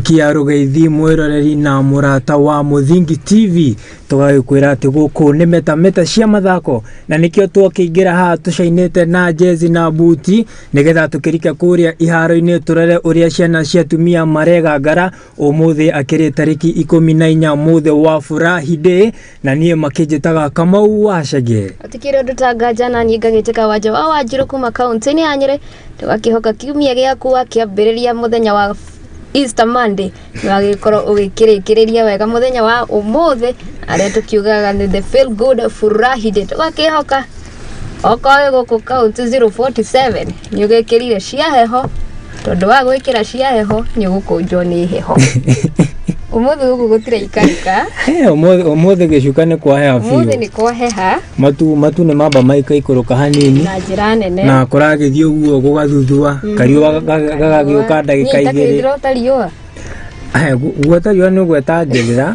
Tũgagĩkũamũkia rũgeithi mwĩroreri na mũrata wa Mũthingi TV, tũgagĩkwĩra atĩ gũkũ nĩ metameta cia mathako, na nĩkĩo twakĩingĩra haha tũcainĩte na jezi na buti nĩgetha tũkĩrike kũrĩa iharo-inĩ tũrore ũrĩa ciana cia atumia maregangara ũmũthĩ akĩrĩ tarĩki 14 mũthĩ wa Furahi Day, na niĩ makĩnjĩtaga Kamau wa Chege. Atikire ũndũ ta nganja na niĩ ngagĩtĩka wanja wa Wanjiru kuma kaunti-inĩ ya Nyĩrĩ. Tũgakĩhoka kiumia gĩaku wakĩambĩrĩria mũthenya wa Easter Monday nĩwagĩkorwo ũgĩkĩrĩkĩrĩria wega mũthenya wa ũmũthĩ arĩa tũkiugaga nĩ the feel good Furahi Day. Tũgakĩhoka okorwo wĩ gũkũ kaunti 047 nĩ ũgĩkĩrire cia heho, tondũ wa gwĩkĩra cia heho nĩ ũgũkũnjwo nĩ heho. Ũmũthĩ gũkũ gũtiraikarĩka. Ũmũthĩ gĩcuka nĩ kwaheha ũmũthĩ biũ. Nĩ kwaheha. Matu nĩ mamba maikaikũrũka hanini na njĩra nene, na kũragĩthiĩ ũguo gũgathuthua kariũa gagagĩũka ndagĩka 2. Ndĩrota riũa. Guota riũa nĩ ũgwetangĩrĩra,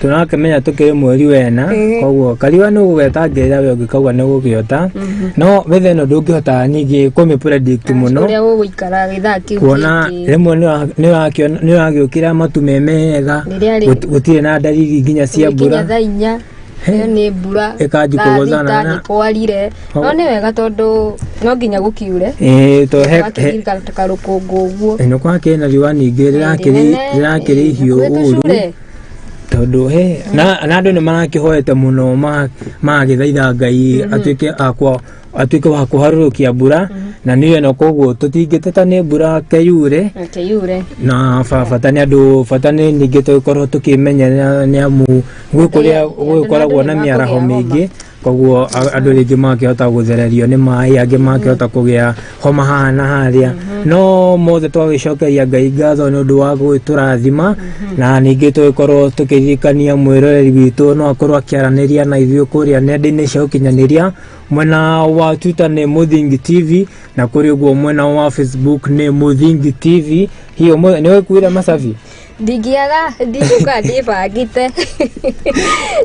tũrakĩmenya tũkĩrĩ mweri wena, koguo kariũa nĩ ũgũgetangĩrĩra we ũngĩkauga nĩ gũgĩota, no wetha ĩno ndũngĩhota ningĩ kũmĩ predict mũno ũrĩa gũgũikara gĩthaa kĩu kuona kĩngĩ. Rĩmwe nĩ ũragĩũkĩra matu me mega, Rĩrĩa gũtirĩ na ndariri nginya cia gũgĩkinya mbura. thaa 4 ĩyo nĩ mbura. Ĩkanji Thaa kũgũthana 6 nĩ kwarire, no nĩ wega tondũ no nginya gũkiure. Ĩĩ, to he Wakĩririkana karũkũngũ ũguo. Nĩ kwakĩrĩ na riũa ningĩ rĩrakĩrĩ ihiũ Hakuhĩ ũru tũcure. Tondũ he na andũ nĩ marakĩhoete mũno magagĩthaitha Ngai atuĩke akwa atuĩke wa kũharũrũkia mbura na nĩ ĩno, koguo tũtingĩteta nĩ mbura keyure. Reke yure. Na bata nĩ andũ, bata nĩ ningĩ tũgĩkorwo tũkĩmenyerera nĩ amu gwĩ kũrĩa gũgĩkoragwo na mĩaraho mĩingĩ, koguo andũ rĩngĩ makĩhota gũthererio nĩ maĩ, angĩ makĩhota kũgĩa homa haha na harĩa, no mothe twagĩcokeria Ngai ngatho nĩ ũndũ wa gũgĩtũrathima. Na ningĩ tũgĩkorwo tũkĩririkania mwĩroreri witũ no akorwo akĩaranĩria na ithuĩ kũrĩa nenda-inĩ cia ũkinyanĩria. Mwena wa Twitter nĩ Mũthingi TV, na kũrĩ ũguo mwena wa Facebook nĩ Mũthingi TV. Hiyo nĩ wĩkuire macabi? Ndingĩaga, ndigũka ndĩbangĩte.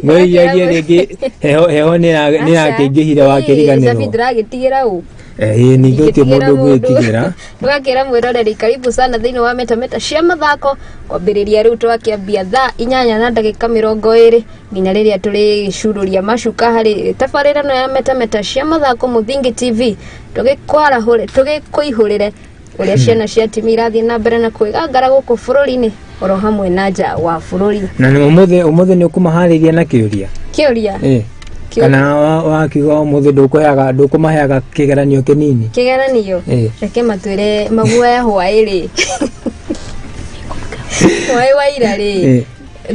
Mwĩiagie rĩngĩ heho nĩ yakĩingĩhire Cabi wakĩriganĩrwo. Ndĩragĩtigĩra ũ? Ĩĩ, ningĩ gũtirĩ mũndũ ũngĩtigĩra. Tũgakĩra mwĩroreri karibu sana thĩinĩ wa metameta cia mathako kwambĩrĩria rĩu twakĩambia thaa 8:20 nginya rĩrĩa tũrĩcururia macuka harĩ tabarĩra ĩno ya metameta cia mathako Mũthingi TV, tũgĩkwarahũre tũgĩkũihũrĩre ũrĩa ciana cia timu irathiĩ na mbere na kwĩgangara gũkũ bũrũri-inĩ oro hamwe na nja wa bũrũri. Na nĩ ũmũthĩ nĩ ũkũmaharĩria na kĩũria? Kĩũria? Ĩĩ. Kana wakiuga ũmũthĩ ndũkũheaga, ndũkũmaheaga kĩgeranio kĩnini? Kĩgeranio? Ĩĩ. Reke matwĩre maguoya hwaĩ rĩ, hwaĩ wa ira rĩ,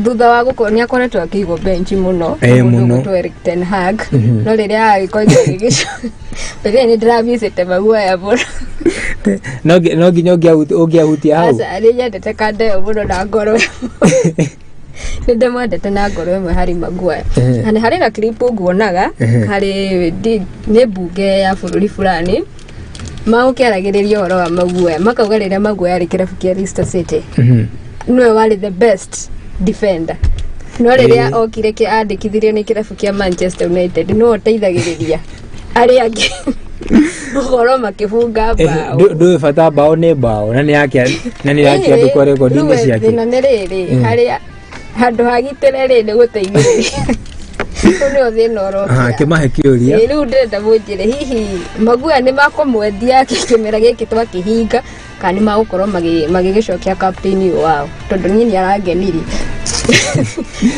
thutha wa gũkorwo nĩ akoretwo akĩigwo bench mũno mũndũ mũno. ũgwĩtwo Eric ten Hag, no rĩrĩa agĩkorwo agĩgĩco rĩrĩa nĩ ndĩramicĩte maguoya mũno. No nginya ũngĩahutia hau. Aca, nĩ nyendete kanda ĩyo mũno na ngoro ĩmwe. Nĩ ndĩmwendete na ngoro ĩmwe Harry Maguire. Na nĩ harĩ na clip nguonaga harĩ nĩ mbunge ya bũrũri fulani magũkĩaragĩrĩria ũhoro wa Maguire, makauga rĩrĩa Maguire arĩ kĩrabu kĩa Leicester City nĩwe warĩ the best defender, no rĩrĩa okire andĩkithirio nĩ kĩrabu kĩa Manchester United nĩwe ũteithagĩrĩria arĩa angĩ gũkorwo makĩbunga mbaũ. Ndũĩ bata mbaũ nĩ mbaũ na nĩ yakĩandĩkwo rekondi-inĩ Rĩu ciake. Thĩna nĩ rĩrĩ, harĩa handũ hagitĩre rĩ, nĩ gũteithĩrĩria, rĩu nĩo thĩna ũrokĩra. Kĩmahe kĩũria. Ĩĩ, rĩu ndĩrenda mũnjĩre hihi Maguire nĩ makũmwendia kĩmera gĩkĩ twakĩhinga kana nĩ magũkorwo magĩgĩcokia captain ũyũ wao, tondũ niĩ nĩ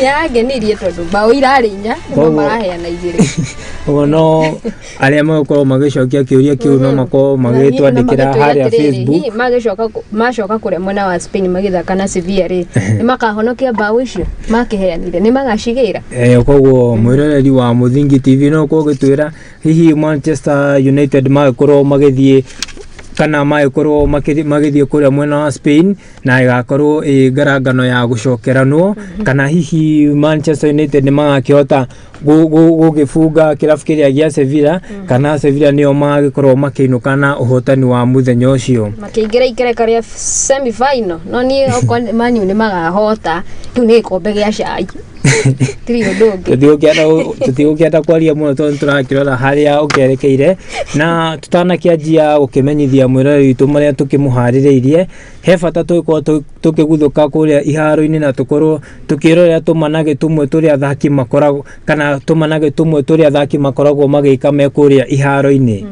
arangenirie tondũ mbaũ irarĩ 4 no maraheana 2. Ũguo no arĩa magũkorwo magĩcokia kĩũria kĩu no makorwo magĩtwandĩkĩra harĩa Facebook. Hihi magĩcoka macoka kũrĩa mwena wa Spain magĩthaka na Sevilla rĩ, nĩ makahonokia mbaũ icio makĩheanire, nĩ magacigĩra? Koguo mwĩroreri wa Mũthingi TV no ũkorwo ũgĩtwĩra hihi Manchester United magĩkorwo magĩthiĩ kana magĩkorwo magĩthiĩ kũrĩa mwena wa Spain na ĩgakorwo ĩ ngarangano ya gũcokeranwo, kana hihi Manchester United nĩ magakĩhota gũgĩbunga kĩrabu kĩrĩa gĩa Sevilla, kana Sevilla nĩo magĩkorwo makĩinũka na ũhotani wa mũthenya ũcio. Makĩingĩra ikereka rĩa semi final, no niĩ okorwo Man U nĩ magahota, kĩu nĩ gĩkombe gĩa cai. Tirĩ ũndũ ũngĩ. Tũtigũkĩenda kwaria mũno tondũ nĩtũrakĩrora harĩa ũkĩerekeire, na tũtanakĩanjia gũkĩmenyithia mwĩroreri witũ marĩa tũkĩmũharĩrĩirie, he bata tũgĩkorwo tũkĩguthũka kũrĩa iharo-inĩ na tũkorwo tũkĩrorera tũmanagĩ tũmwe tũrĩa athaki makoragwo kana tũmanagĩ tũmwe tũrĩa athaki makoragwo magĩka me kũrĩa iharo-inĩ.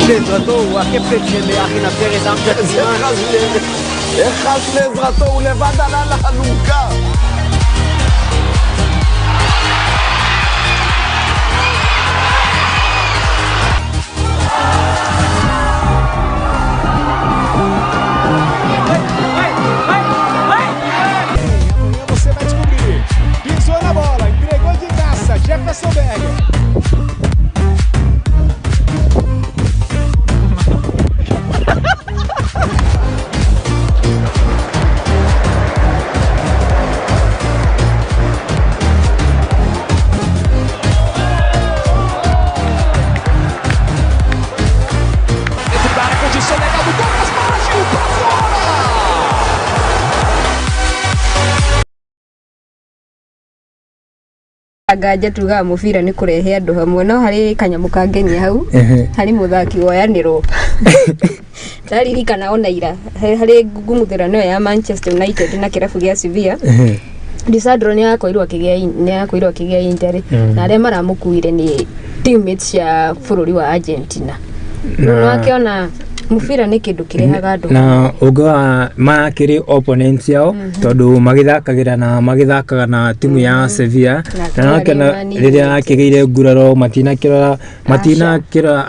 לעזרתו הוא הקפטן של אחי פרץ אמג'ד סימן. איך לעזרתו הוא לבד עלה לאלונקה. Você vai descobrir. Pisou na bola, entregou de graça, Jefferson Berger. Dentro da área, condição legal do Douglas Baggio pra fora! Nganja tugaga mũbira nĩ kũrehe andũ hamwe, no harĩ kanyamũ kangenia hau harĩ mũthaki woyanĩrwo ndaririkana ona ira harĩ ngumuthĩrano ĩyo ya Manchester United na kĩrabu gĩa Sevilla. Lisandro nĩ akorirwo akĩgĩa injury na arĩa maramũkuire nĩ teammates cia bũrũri wa Argentina. No akĩona mũbira nĩ kĩndũ kĩrehaga andũ na ũngĩwa marakĩrĩ opponents yao tondũ magĩthakagĩra na magĩthakaga na timu ya Sevilla, na nakĩona rĩrĩa arakĩgĩire nguraro matinakĩrora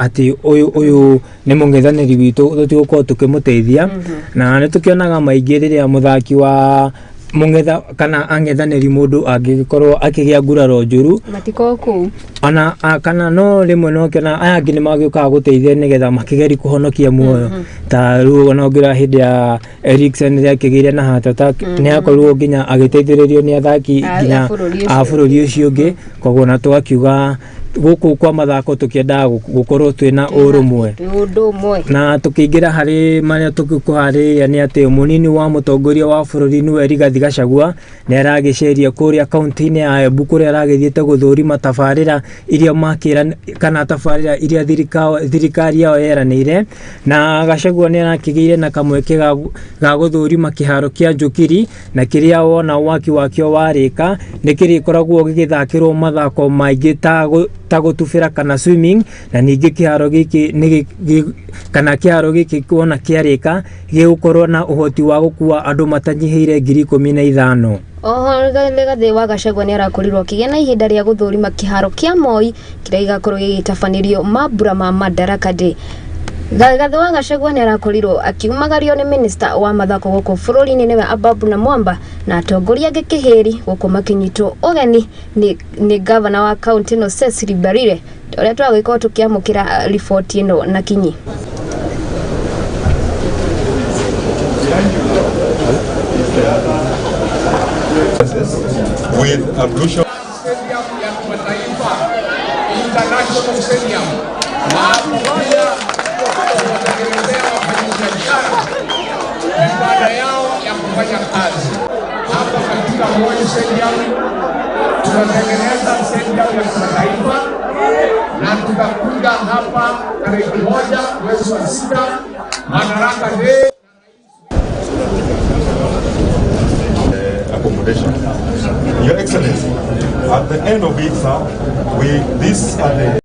atĩ ũyũ nĩ mũng'ethanĩri witũ, tũtigũkorwo tũkĩmũteithia. Na nĩ tũkĩonaga maingĩ rĩrĩa mũthaki wa mũng'etha kana ang'ethanĩri mũndũ angĩgĩkorwo akĩgĩa nguraro njũru matikorwo kũu ona kana no rĩmwe no kĩona aya angĩ nĩ magĩũkaga gũteithia nĩgetha makĩgerie kũhonokia muoyo. Ta rĩu ona ũngĩrora hĩndĩ ya Eriksen rĩrĩa akĩgĩire na heart attack, nĩ akorirwo nginya agĩteithĩrĩrio nĩ athaki nginya a bũrũri ũcio ũngĩ. Koguo na tũgakiuga gũkũ kwa mathako tũkĩendaga gũkorwo twĩna ũrũmwe ũndũ ũmwe. Na tũkĩingĩra harĩ marĩa tũkũharĩrĩria nĩ atĩ mũnini wa mũtongoria wa bũrũri nĩwe Rigathi Gachagua nĩ aragĩceria kũrĩa kaunti-inĩ ya Embu kũrĩa aragĩthiĩte gũthũrima tabarĩra iria makĩra kana tabarĩra iria thirikari yao yeranĩire. Na Gachagua nĩ arakĩgĩire na kamweke ga gũthũrima kĩharo kĩa Njũkiri, na kĩrĩa wona waki wakĩo warĩka nĩ kĩrĩkoragwo gĩgĩthakĩrwo mathako maingĩ ta gũtubĩra kana swimming. Na ningĩ kĩharo gĩkĩ nĩ kana kĩharo gĩkĩ kuona kĩarĩka gĩgũkorwo na ũhoti wa gũkua andũ matanyihĩire 15,000. Oho Rigathi wa Gachagua nĩ arakorirwo akĩgĩa na ihinda rĩa gũthũrima kĩharo kĩa Moi kĩrĩa gĩgakorwo gĩgĩtabanĩrio mambura ma Madaraka Day. Rigathi wa Gachagua nĩ arakorirwo akiumagario nĩ minista wa mathako gũkũ bũrũri-inĩ nĩwe Ababu na Mwamba na atongoria angĩ kĩhĩri gũkũ makĩnyitwo ũgeni nĩ gavana wa kaunti ĩno Cecily Mbarire, ũrĩa twagĩkorwo tũkĩamũkĩra riboti ĩno na kinyi. With ablution Stadium ya kimataifa, International Stadium, na hapo pia tunawatengenezea wafanyabiashara mibanda yao ya kufanya kazi. Hapa katika Moi Stadium tunatengeneza stadium ya kimataifa na tutakuja hapa tarehe 1 mwezi wa 6 Madaraka Day. Accommodation. Your Excellency, at the end of it, sir, these are the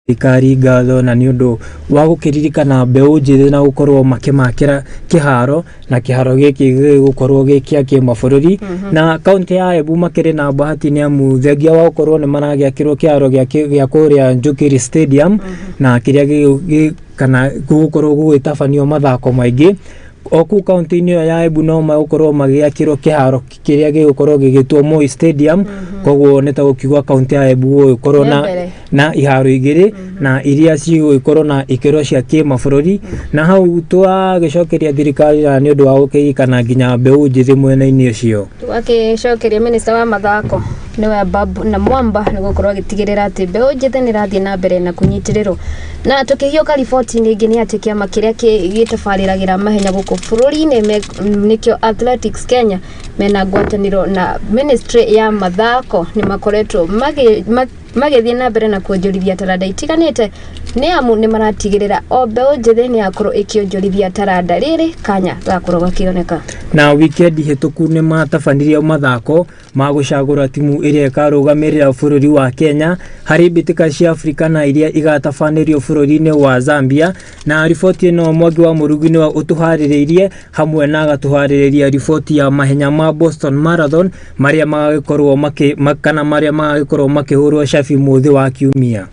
thirikari ngatho na nĩ ũndũ wa gũkĩririkana mbeũ njĩthĩ na gũkorwo makĩmakĩra kĩharo, na kĩharo gĩkĩ gĩgũkorwo gĩ kĩa kĩmabũrũri. Na kaunti ya Embu makĩrĩ na bahati nĩ amu thengia wa gũkorwo nĩ maragĩakĩrwo kĩharo gĩa kũrĩa Njũkĩri Stadium, na kĩrĩa kana gũgũkorwo gũgĩtabanio mathako maingĩ. O kũu kaunti-inĩ ĩyo ya Embu no magũkorwo magĩakĩrwo kĩharo kĩrĩa gĩgũkorwo gĩgĩtwo Moi Stadium. Koguo nĩ ta gũkiuga kaunti ya Embu gũgĩkorwo na na iharo igĩrĩ na iria cigũgĩkorwo na ikĩro cia kĩmabũrũri. Na hau twagĩcokeria thirikari na nĩ ũndũ wa gũkĩririkana nginya mbeũ njĩthĩ mwena-inĩ ũcio. Tũgagĩcokeria minista wa mathako nĩwe Babu na Mwamba nĩ gũkorwo agĩtigĩrĩra atĩ mbeũ njĩthĩ nĩ ĩrathiĩ na mbere na kũnyitĩrĩrwo. Na tũkĩhiũka riboti-inĩ ĩngĩ nĩ atĩ kĩama kĩrĩa gĩtabarĩragĩra mahenya gũkũ bũrũri-inĩ nĩkĩo Athletics Kenya mena ngwatanĩro na ministry ya mathako nĩ makoretwo magĩthiĩ na mbere na kuonjorithia taranda itiganĩte, nĩ amu nĩ maratigĩrĩra o mbeũ njĩthĩ nĩ yakorwo ĩkĩonjorithia taranda rĩrĩ kanya gakorwo gakĩoneka. Na wikendi hĩtũku nĩ matabanirie mathako ma gũcagũra timu ĩrĩa ĩkarũgamĩrĩra bũrũri wa Kenya harĩ mbĩtĩka cia Afrika na iria igatabanĩrio bũrũri-inĩ wa Zambia. Na riboti ĩno Mwangi wa Mũrugi nĩwe ũtũharĩrĩirie hamwe na agatũharĩrĩria riboti ya mahenya ma Boston Marathon marĩa magagĩkorwo kana marĩa magagĩkorwo makĩhũrwo cabi mũthĩ wa kiumia.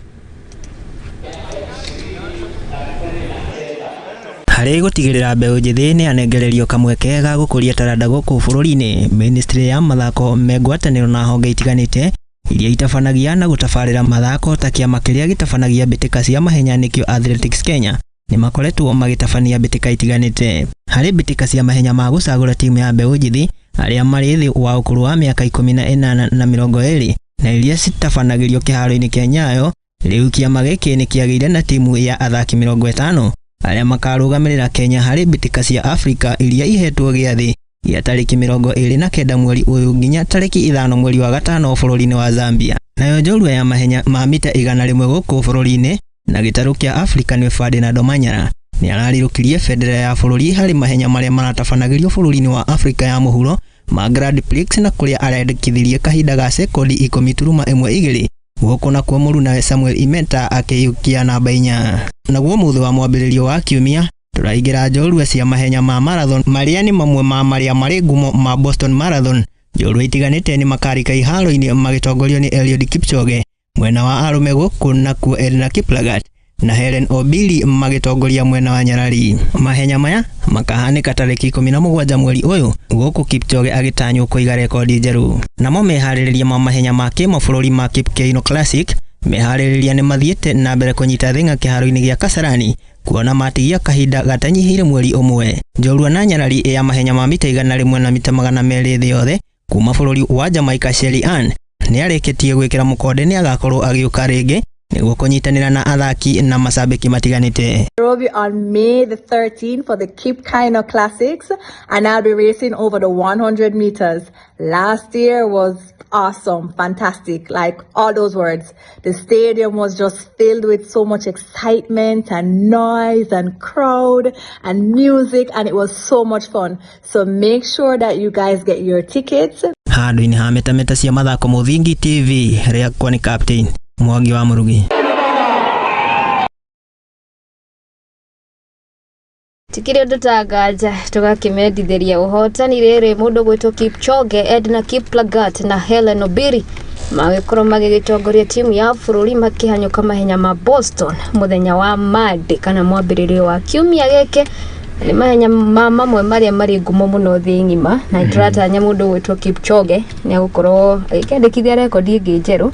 Harĩ gũtigĩrĩra mbeũ njĩthĩ nĩ anengererio kamweke ga gũkũria taranda gũkũ bũrũri-inĩ, ministry ya mathako me ngwatanĩro na honge itiganĩte iria itabanagia na gũtabarĩra mathako ta kĩama kĩrĩa gĩtabanagia mbĩtĩka cia mahenya nĩkĩo Athletics Kenya nĩ makoretwo magĩtabania mbĩtĩka itiganĩte. Harĩ mbĩtĩka cia mahenya ma gũcagũra timu ya mbeũ njĩthĩ arĩa marĩ thĩ wa ũkũrũ wa mĩaka 18 na 20 na iria citabanagĩrio kĩharo-inĩ kĩa Nyayo, rĩu kĩama gĩkĩ nĩ kĩagĩire na timu ya athaki 50 arĩa makarũgamĩrĩra Kenya harĩ mbĩtĩka cia Afrika iria ihetwo gĩathĩ gĩa tarĩki 29 mweri ũyũ nginya tarĩki 5 mweri wa 5 bũrũri-inĩ wa Zambia. Nayo njorua ya mahenya ma mita 100 gũkũ bũrũri-inĩ na gĩtarũ kĩa Afrika nĩ Ferdinand Omanyala nĩ ararirũkirie bendera ya bũrũri harĩ mahenya marĩa maratabanagĩrio bũrũri-inĩ wa Afrika ya mũhuro ma Grand Prix na kũrĩa arendekithirie kahinda ga sekondi 10.12 gũkũ nakuo mũrunawe Samuel Imeta akĩiyũkia namba 4. Naguo mũthĩ wa mwambĩrĩrio wa kiumia tũraingĩra njorua cia mahenya ma marathon marĩa nĩ mamwe ma marĩa marĩ ngumo ma Boston Marathon. Njorua itiganĩte nĩ makarika iharo-inĩ magĩtongorio nĩ Eliud Kipchoge mwena wa arũme gũkũ nakuo Edna Kiplagat na Helen Obiri magĩtongoria mwena wa nyarari. Mahenya maya makahanĩka tarĩki 17 mweri ũyũ gũkũ Kipchoge agĩtanywo kũiga rekondi njerũ. Namo meharĩrĩria ma mahenya ma kĩmabũrũri ma Kipkeino Classic meharĩrĩria nĩ mathiĩte na mbere kũnyita thing'a kĩharo-inĩ gĩa Kasarani kuona matigia kahinda gatanyihĩire mweri ũmwe. Njorua na nyarari ya mahenya ma mita 100 na mita 200 thĩ yothe kuma bũrũri wa Jamaica Shelly Ann nĩ arĩkĩtie gwĩkĩra mũkonde nĩ agakorwo agĩũka rĩngĩ nĩguo kũnyitanĩra na athaki na macambĩki matiganĩte. Nairobi on May the 13th for the Kip Keino Classics, and I'll be racing over the 100 meters. Last year was awesome, fantastic, like all those words. The stadium was just filled with so much excitement and noise and crowd and music, and it was so much fun. So make sure that you guys get your tickets. Handũ-inĩ ha metameta cia mathako Mũthingi TV, rĩakwa nĩ Captain Mwangi wa Mũrugi. Tikiri ũndũ ta nganja tũgakĩmendithĩria ũhotani rĩrĩ mũndũ gwĩtwo Kipchoge, Edna Kiplagat na Helen Obiri magĩkorwo magĩgĩtongoria timu ya bũrũri makĩhanyũka mahenya ma Boston mũthenya wa Monday kana mwambĩrĩrio wa kiumia gĩkĩ. Nĩ mahenya ma mamwe marĩa marĩ ngumo mũno thĩ ng'ima, na tũratanya mũndũ gwĩtwo Kipchoge nĩ agũkorwo agĩkĩandĩkithia rekondi ĩngĩ njerũ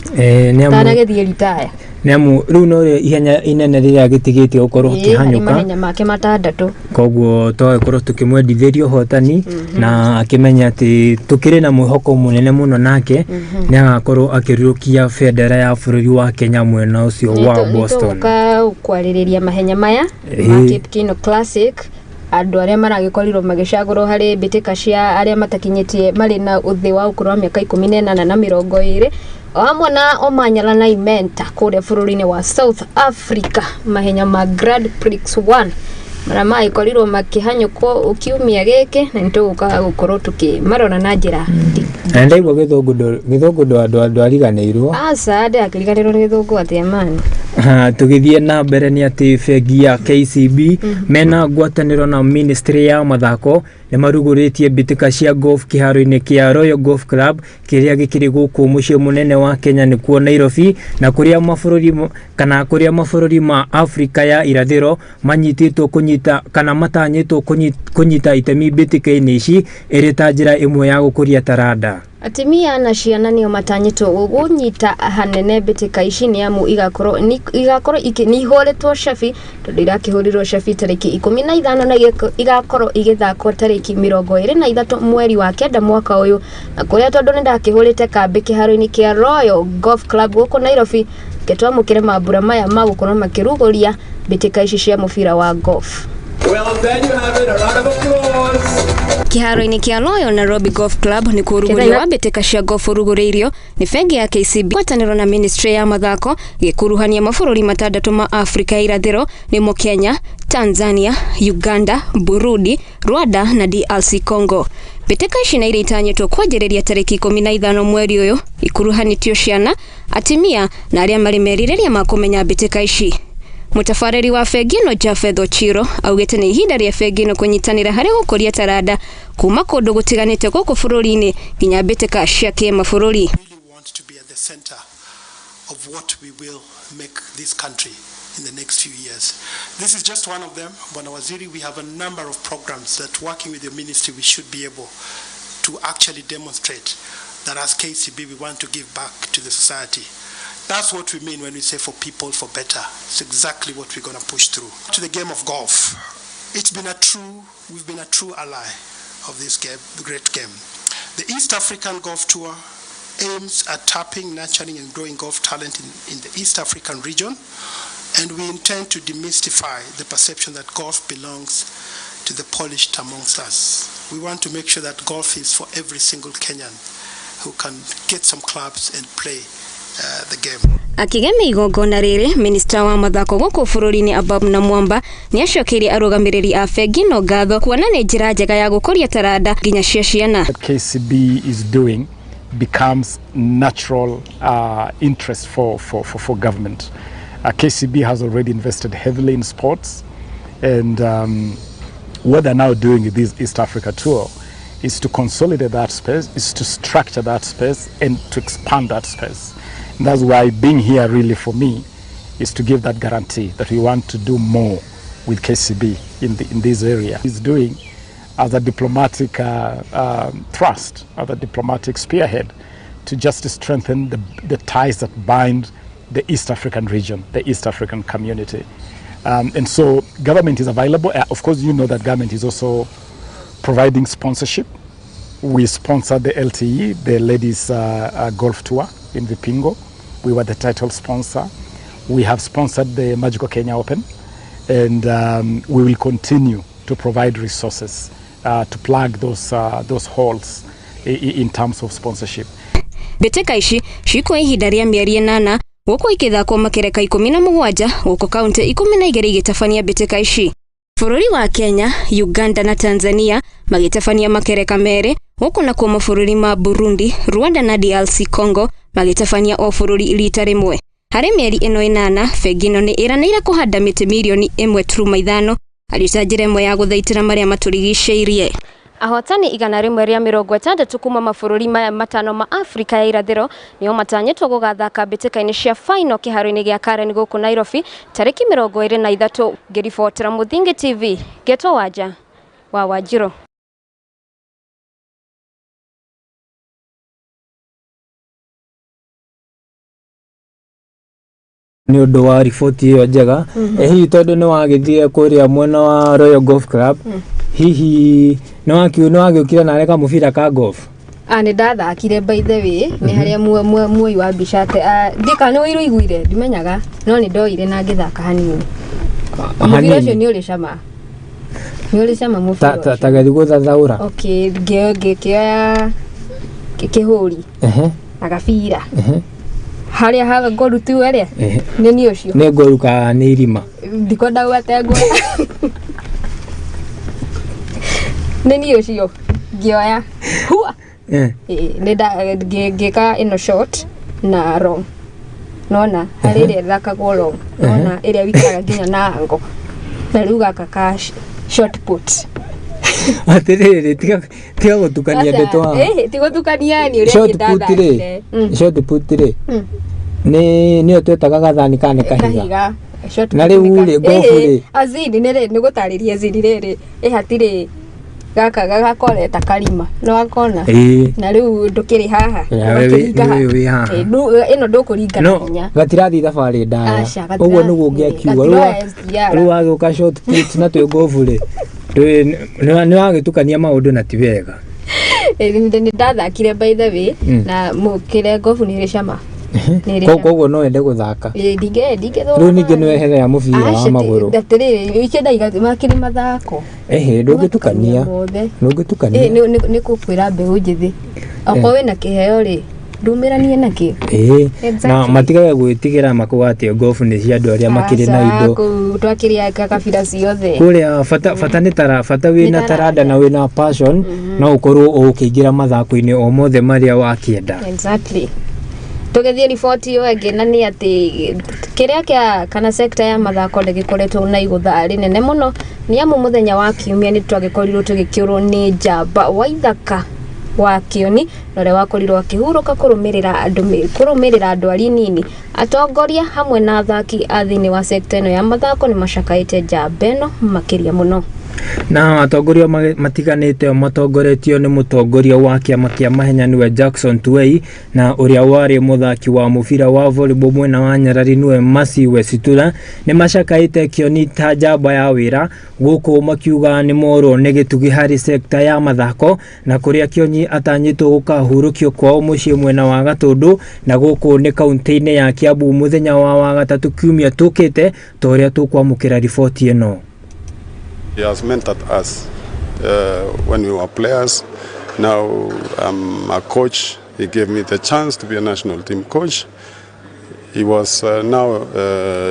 tanagĩthiĩ ritaya. Nĩ amu rĩu no rĩo ihenya inene rĩrĩa gĩtigĩtie gũkorwo kĩhanyũka mahenya make matandatũ, koguo twagĩkorwo tũkĩmwendithĩria ũhotani na akĩmenya atĩ tũkĩrĩ na mwĩhoko mũnene mũno nake nĩ agakorwo akĩrũkia bendera ya bũrũri wa Kenya mwena ũcio wa Boston. Nĩtũgũka kwarĩrĩria mahenya maya ma Kipkeino Classic, andũ arĩa maragĩkorirwo magĩcagũrwo harĩ mbĩtĩka cia arĩa matakinyĩtie marĩ na ũthĩ wa ũkũrũ wa mĩaka 18 na 20 o hamwe na Omanyala na Imenta kũrĩa bũrũri-inĩ wa South Africa mahenya ma Grand Prix 1 marĩa magĩkorirwo makĩhanyũkwo kiumia gĩkĩ, na nĩtũgũka gũkorwo tũkĩmarora na njĩra na ndaigua gĩthũngũ ndwariganĩirwo. Aca ndĩrakĩriganĩrwo nĩ gĩthũngũ atĩa mani. Tũgĩthiĩ na mbere nĩ atĩ bengi ya KCB mena ngwatanĩro na ministry ya mathako nĩ marugũrĩtie mbĩtĩka cia golf kĩharo-inĩ kĩa Royal Golf Club kĩrĩa gĩkĩrĩ gũkũ mũciĩ mũnene wa Kenya nĩkuo Nairobi, na kũrĩa mabũrũri kana kũrĩa mabũrũri ma Afrika ya irathĩro manyitĩtwo kũnyita kana matanyĩtwo kũnyita itemi mbĩtĩka-inĩ ici ĩrĩ ta njĩra ĩmwe ya gũkũria taranda. Atumia na ciana nĩo matanyĩtwo gũnyita hanene mbĩtĩka ici nĩ amu igakorwo nĩ ihũrĩtwo cabi tondũ irakĩhũrirwo cabi tarĩki 15 na igakorwo igĩthakwo tarĩki 23 mweri wa 9 mwaka ũyũ, na kũrĩa tondũ nĩ ndakĩhũrĩte kambĩ kĩharo-inĩ kĩa Royal Golf Club gũkũ Nairobi, twamũkĩre mambura maya ma gũkorwo makĩrugũria mbĩtĩka ici cia mũbira wa golf. Well, there you have it. A round of applause. Kĩharo-inĩ kĩa Royal Nairobi Golf Club nĩ kũrugũrio wa mbĩtĩka cia golf ũrugũrĩirio nĩ bengi ya KCB ngwatanĩro na Ministry ya mathako gĩkuruhania mabũrũri matandatũ ma Afrika ya irathĩro nĩmo Kenya, Tanzania, Uganda, Burundi, Rwanda na DRC Congo. Mbĩtĩka ici na iria itanyĩtwo kwanjĩrĩria tarĩki 15 mweri ũyũ ikuruhanĩtio ciana, atimia na arĩa marĩ merirĩria ma kũmenya mbĩtĩka ici. Mũtabarĩri wa bengi ĩno Japheth Ochiro augĩte nĩ ihinda rĩa bengi ĩno kũnyitanĩra harĩ gũkũria taranda kuma kũndũ gũtiganĩte gũkũ bũrũri-inĩ nginya mbĩtĩka cia kĩmabũrũri. Want to be at the center of what we will make this country in the next few years. This is just one of them. Bwana Waziri, we have a number of programs that working with your ministry we should be able to actually demonstrate that as KCB we want to give back to the society. That's what we mean when we say for people, for better. It's exactly what we're going to push through. To the game of golf, it's been a true, we've been a true ally of this game, great game. The East African Golf Tour aims at tapping, nurturing, and growing golf talent in the East African region, and we intend to demystify the perception that golf belongs to the polished amongst us. We want to make sure that golf is for every single Kenyan who can get some clubs and play the game. Akĩgemia igongona rĩrĩ, minista wa mathako gũkũ bũrũri-inĩ Ababu na Mwamba nĩacokeirie arũgamĩrĩri a bengi ĩno ngatho kuona nĩ njĩra njega ya gũkũria taranda nginya cia ciana. KCB is doing becomes natural interest for government. KCB has already invested heavily in sports, and what they're now doing with this East Africa tour is to consolidate that space, is to structure that space, and to expand that space. And that's why being here really for me is to give that guarantee that we want to do more with KCB in this area. It's doing as a diplomatic thrust, as a diplomatic spearhead, to just strengthen the ties that bind the East African region, the East African community. And so government is available. Of course, you know that government is also providing sponsorship. We sponsored the LTE, the ladies golf tour in Vipingo. We were the title sponsor. We have sponsored the Magical Kenya Open, and we will continue to provide resources to plug those holes in terms of sponsorship. Mbĩtĩka ici cikuoya ihinda rĩa mĩeri 8 gũkũ ikĩthakwo makereka 17 gũkũ kaunti 12 igĩtabania mbĩtĩka ici. Bũrũri wa Kenya, Uganda na Tanzania magĩtabania makereka merĩ gũkũ nakuo mabũrũri ma Burundi, Rwanda na DRC Congo magĩtabania o bũrũri rita rĩmwe. Harĩ mĩeri ĩno 8, bengi ĩno nĩ ĩranĩire kũhanda mĩtĩ mirioni 1.5 arĩ ta njĩra ĩmwe ya gũthaitĩra marĩa matũrigicĩirie. Ahotani 160 kuma mabũrũri maya matano ma Afrika ya irathĩro nĩo matanyĩtwo gũgathaka mbĩtĩka-inĩ cia final kĩharo-inĩ gĩa Karen gũkũ Nairobi tarĩki 23. Ngĩribotera Mũthingi TV, Geto Wanja wa Wanjirũ. Nĩ ũndũ wa riboti ĩyo njega. Hihi tondũ nĩ wagĩthiĩ kũrĩa mwena wa Royal Golf Club, hihi nĩ wagĩũkire narĩ kamũbira ka golf? Nĩ ndathakire by the way, nĩ harĩa muoi wa mbica ndika nĩ ũiguire ndimenyaga, no nĩ ndoire na ngĩthaka hanini. Mũbira ũcio nĩ ũrĩ cama, nĩ ũrĩ cama mũbira ũcio. Ta gethi gũthathaũra. Okay, ngĩoya kĩhũri na gabira harĩa ha ngoru tu ĩrĩa nĩ niĩ ũcio. Nĩ ngoru kana nĩ irima? Ndikwenda gwatengwo. Nĩ niĩ ũcio ngĩoya hua. Nĩ ngĩka ĩno short na long, nona harĩ ĩrĩa ĩthakagwo long, nona ĩrĩa wikaraga nginya na ango, na rĩu gaka ka short put. Atĩrĩrĩ, tiga gũtukania ndeto haha. Ti gũtukania, nĩ ũrĩa niĩ ndathakire. Short put rĩ, nĩ nĩyo twetaga gathani kana nĩ kahiga? Na rĩu rĩ, golf rĩ, azini nĩ gũtarĩria azini rĩrĩ, ĩ hatirĩ Gaka gagakoreta karima no gakona. Ĩĩ. Na rĩu ndũkĩrĩ haha. Ya, we Ũgakĩringa nĩwe wĩ haha. Ĩ, ĩno ndũkũringa na No hinya. gatirathiĩ thabarĩ ndaya. Aca, Ũguo nĩguo ũngĩakiuga. gatiroya SGR. Rĩu wagĩũka short put na twĩ ngobu rĩ, nĩ wagĩtukania maũndũ na ti wega. Ĩ, nĩ ndathakire by the way na kĩrĩa ngobu nĩ ĩrĩ cama. Nĩ ĩrĩ cama. Koguo no wende gũthaka. Ĩ, ndingĩthũka. Rĩu ningĩ nĩ weherera mũbira wa magũrũ. Atĩrĩrĩ, ikĩenda makĩrĩ mathako. Ehe, ndũngĩtukania. Mothe. Ndũngĩtukania. Ĩ, nĩ kũkwĩra mbeũ njĩthĩ okorwo wĩna kĩheo rĩ, ndumĩranie nakĩo. Ĩĩ, na Exactly. matigage gwĩtigĩra makuga atĩ ngobu nĩ cia andũ arĩa makĩrĩ na Aca, indo. kũu twakĩrĩ kabira ciothe. Kũrĩa bata bata nĩ tara bata wĩna Nĩ taranda na wĩna passion, no ũkorwo ũkĩingĩra mathako-inĩ o mothe marĩa wakĩenda. Exactly. Tũgĩthiĩ riboti ĩyo ĩngĩ, na nĩ atĩ kĩrĩa kĩa kana sekta ya mathako nĩ gĩkoretwo na igũtha rĩnene mũno, nĩ amu mũthenya wa kiumia nĩ twagĩkorirwo tũgĩkĩũrwo nĩ njamba Waithaka wa Kĩoni, na ũrĩa wakorirwo akĩhurũka kũrũmĩrĩra ndwari nini. Atongoria hamwe na athaki a thĩinĩ wa sekta ĩno ya mathako nĩ macakaĩte njamba ĩno makĩria mũno. Na atongoria matiganĩte matongoretio nĩ mũtongoria wa kĩama kĩa mahenya nĩwe Jackson Tuwei, na ũrĩa warĩ mũthaki wa mũbira wa volleyball mwena wa Nyarari nĩwe Mercy Wesitura, nĩ macakaĩte Kĩoni ta njamba ya wĩra gũkũ, makiuga nĩ morwo nĩ gĩtugi harĩ sekta ya mathako, na kũrĩa Kĩoni atanyĩtwo gũkahurũkio kwao mũciĩ mwena wa Gatũndũ, na gũkũ nĩ kaunti-inĩ ya Kiambu mũthenya wa Wagatatu kiumia tũkĩte, ta ũrĩa tũkwamũkĩra riboti ĩno. He has mentored us when we were players. Now I'm a coach. He gave me the chance to be a national team coach. He was now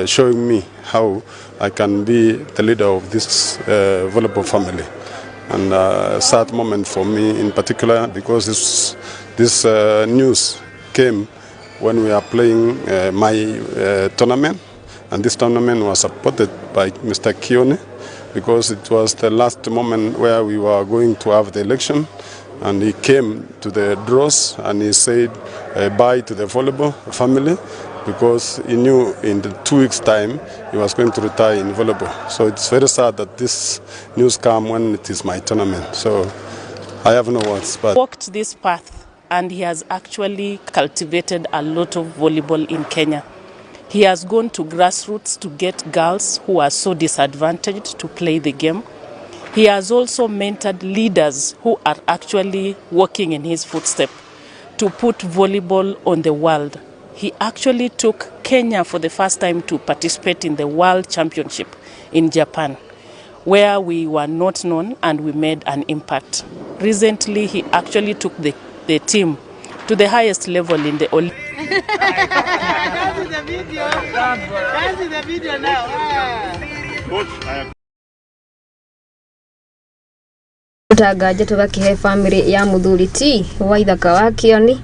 showing me how I can be the leader of this volleyball family. And a sad moment for me in particular, because this news came when we are playing my tournament, and this tournament was supported by Mr. Kioni, because it was the last moment where we were going to have the election, and he came to the draws and he said bye to the volleyball family, because he knew in the 2 weeks' time he was going to retire in volleyball. So it's very sad that this news came when it is my tournament. So I have no words. But walked this path, and he has actually cultivated a lot of volleyball in Kenya. He has gone to grassroots to get girls who are so disadvantaged to play the game. He has also mentored leaders who are actually walking in his footsteps to put volleyball on the world. He actually took Kenya for the first time to participate in the World Championship in Japan, where we were not known and we made an impact. Recently, he actually took the team to the highest level in the Olympics. Tanganje tũgakĩhe family ya mũthuri T Waithaka wa Kĩoni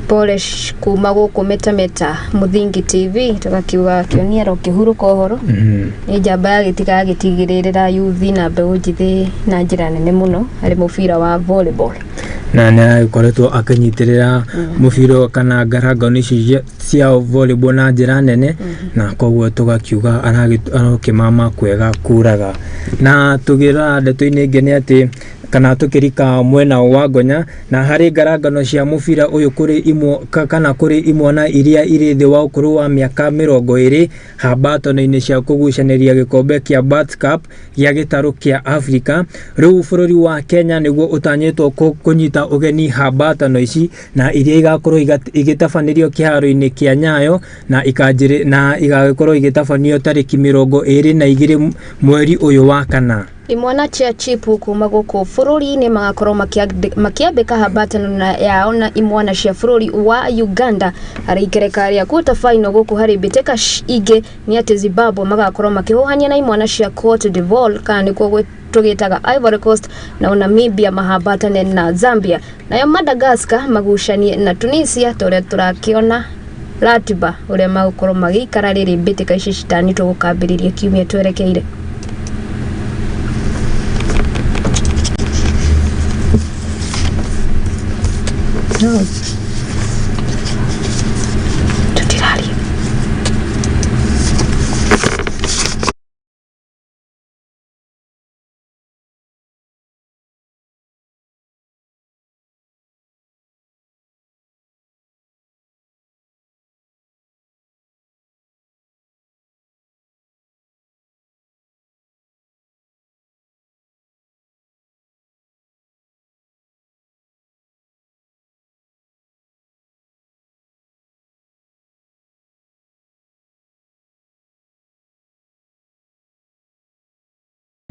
pole kuma gũkũ Metameta Mũthingi TV, tũgakiuga Kĩoni arokĩhurũka ũhoro. Nĩ njamba ya gĩtiga gĩtigĩrĩra yuthi na mbeũ njĩthĩ na njĩra nene mũno harĩ mũbira wa volleyball. Na nĩ aragĩkoretwo akĩnyitĩrĩra mũbira kana ngarangano ici cia volleyball na njĩra nene, na koguo tũgakiuga arokĩmama kwega kuraga. Na tũgĩrora ndeto-inĩ ĩngĩ nĩ atĩ kana tũkĩrika mwena wa Ngonya, na harĩ ngarangano cia mũbira ũyũ kũrĩ imwe kana kũrĩ imwana iria irĩ thĩ wa ũkũrũ wa mĩaka 20 hambatano-inĩ cia kũgucanĩria gĩkombe kĩa Bats Cup gĩa gĩtarũ kĩa Afrika. Rĩu bũrũri wa Kenya nĩguo ũtanyĩtwo kũnyita ũgeni hambatano ici, na iria igakorwo igĩtabanĩrio kĩharo-inĩ kĩa Nyayo, na igagĩkorwo igĩtabanio tarĩki 22 mweri ũyũ wa kana. Imwana cia chipu kuma gũkũ bũrũri-inĩ magakorwo makĩambĩka hambatano yao na imwana cia bũrũri wa Uganda harĩ ikereka rĩa quarter final. Gũkũ harĩ mbĩtĩka ingĩ nĩ atĩ Zimbabwe magakorwo makĩhũhania na imwana cia Cote d'Ivoire, kana nĩkuo tũgĩtaga Ivory Coast, na Namibia mahambatane na Zambia, nayo Madagascar magucanie na Tunisia, ta ũrĩa tũrakĩona ratiba ũrĩa magũkorwo magĩikara rĩrĩ mbĩtĩka ici citanyĩtwo gũkambĩrĩria kiumia twerekeire. No.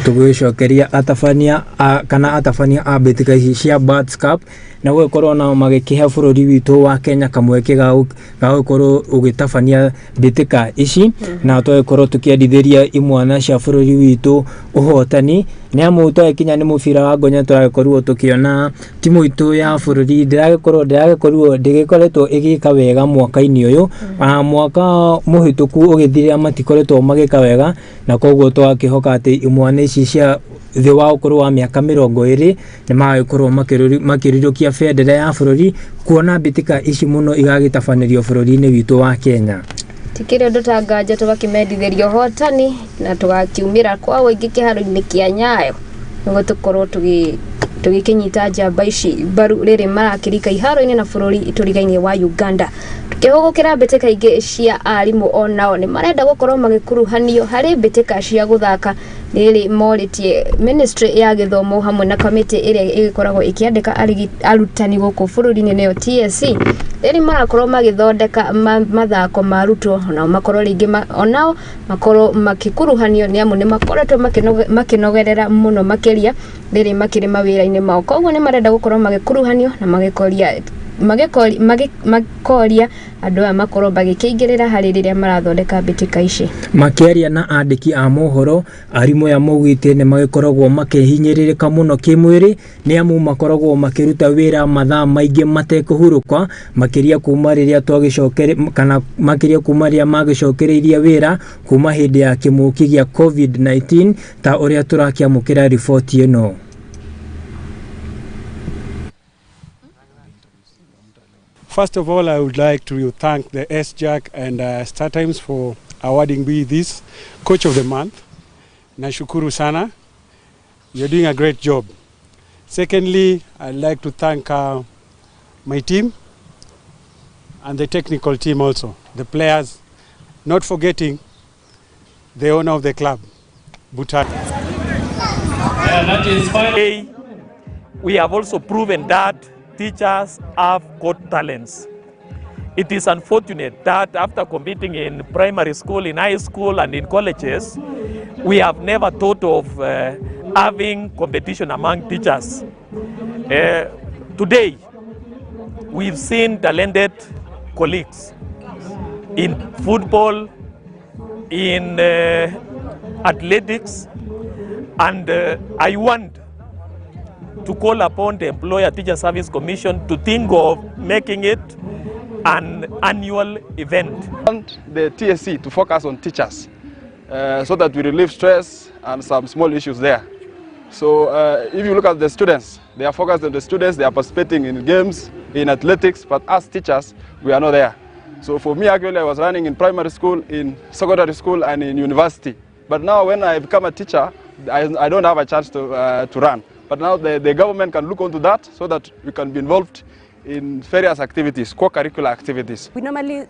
Tũgĩcokeria atabania a, kana atabania a mbĩtĩka ici cia Birds Cup na gũgĩkorwo nao magĩkĩhe bũrũri witũ wa Kenya kamweke ga gũkorwo ũgĩtabania mbĩtĩka ici, na tũgĩkorwo tũkĩendithĩria imwana cia bũrũri witũ ũhotani, nĩ amu twagĩkinya nĩ mũbira wa ngonya tũragĩkorirwo tũkĩona timu itũ ya bũrũri ndĩragĩkorirwo ndĩgĩkoretwo ĩgĩka wega mwaka-inĩ ũyũ. Mwaka mũhĩtũku ũgĩthirĩra matikoretwo magĩka wega, na koguo twakĩhoka atĩ imwana ici cia thĩ wa ũkũrũ wa mĩaka 20 nĩ magagĩkorwo makĩrirũkia bendera ya bũrũri, kuona mbĩtĩka ici mũno igagĩtabanĩrio bũrũri-inĩ witũ wa Kenya. Tikĩrĩ ũndũ ta nganja tũgakĩmendithĩria ũhotani na tũgakiumĩra kwa ũingĩ kĩharo-inĩ kĩa Nyayo nĩguo tũkorwo tũgĩkĩnyita njamba ici mbaru rĩrĩ marakĩrika iharo-inĩ na bũrũri tũrigainie wa Uganda. Tukĩhũgũkĩra mbĩtĩka ingĩ cia arimũ, onao nĩ marenda gũkorwo magĩkuruhanio harĩ mbĩtĩka cia gũthaka, rĩrĩ morĩtie ministry ya gĩthomo hamwe na kamĩtĩ ĩrĩa ĩgĩkoragwo ĩkĩandĩka arutani gũkũ bũrũri-inĩ nĩyo TSC, rĩrĩ marakorwo magĩthondeka mathako ma arutwo, onao makorwo rĩngĩ onao makorwo makĩkuruhanio, nĩ amu nĩ makoretwo makĩnogerera mũno makĩria rĩrĩ makĩrĩ mawĩra-inĩ mao. Koguo nĩ marenda gũkorwo magĩkuruhanio na makoria andũ aya makorwo magĩkĩingĩrĩra harĩ rĩrĩa marathondeka mbĩtĩka ici. Makĩaria na andĩki a mohoro, arimũ aya maugĩte nĩ magĩkoragwo makĩhinyĩrĩrĩka mũno kĩmwĩrĩ, nĩ amu makoragwo makĩruta wĩra mathaa maingĩ matekũhurũka, makĩria kuma rĩrĩa twagĩcokere kana makĩria kuma rĩrĩa magĩcokereirie wĩra kuma hĩndĩ ya kĩmũki gĩa COVID-19, ta ũrĩa tũrakĩamũkĩra riboti ĩno. First of all, I would like to thank the SJAK and Star Times for awarding me this Coach of the Month. Nashukuru sana. You're doing a great job. Secondly, I'd like to thank my team and the technical team also, the players, not forgetting the owner of the club, Bhutan. That is fine. We have also proven that teachers have got talents. It is unfortunate that after competing in primary school, in high school, and in colleges, we have never thought of having competition among teachers. Today, we've seen talented colleagues in football, in athletics, and I want to call upon the Employer Teacher Service Commission to think of making it an annual event. I want the TSC to focus on teachers so that we relieve stress and some small issues there. So if you look at the students, they are focused on the students, they are participating in games, in athletics, but as teachers, we are not there. So for me, actually, I was running in primary school, in secondary school, and in university. But now when I become a teacher, I don't have a chance to run. But now the government can look onto that so that we can be involved in various activities, co-curricular activities. We normally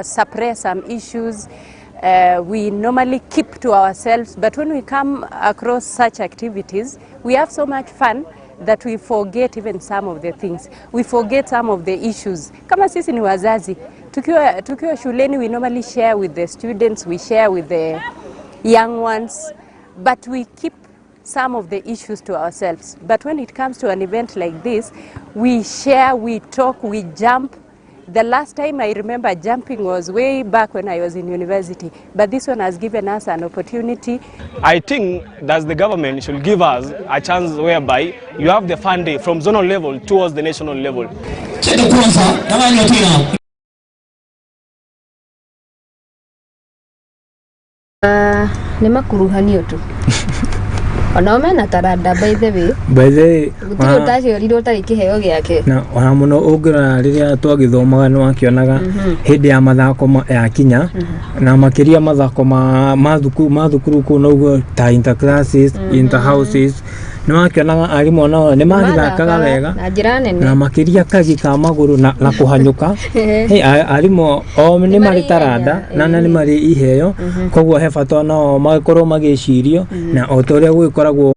suppress some issues. We normally keep to ourselves, but when we come across such activities, we have so much fun that we forget even some of the things. We forget some of the issues. Kama sisi ni wazazi, tukiwa shuleni, we normally share with the students, we share with the young ones, but we keep some of the issues to ourselves. But when it comes to an event like this, we share, we talk, we jump. The last time I remember jumping was way back when I was in university, but this one has given us an opportunity. I think that the government should give us a chance whereby you have the funding from zonal level towards the national level. Nĩ makuruhanio tu. Onao mena taranda by the way. By the way, gũtirĩ ũtaciarirwo ũtarĩ kĩheo gĩake. Na ona mũno ũngĩrora rĩrĩa twagĩthomaga nĩ wakĩonaga hĩndĩ ya mathako ya kinya, na makĩria mathako ma thukuru kũu noguo ta interclasses, interhouses, nĩ wakĩonaga arimũ nao nĩ magĩthakaga wega na njĩra nene, na makĩria kagi ka magũrũ na kũhanyũka. Arimũ o nĩ marĩ taranda na nĩ marĩ iheo, koguo he bata nao magĩkorwo magĩcirio, na o ta ũrĩa gũgĩkoragwo.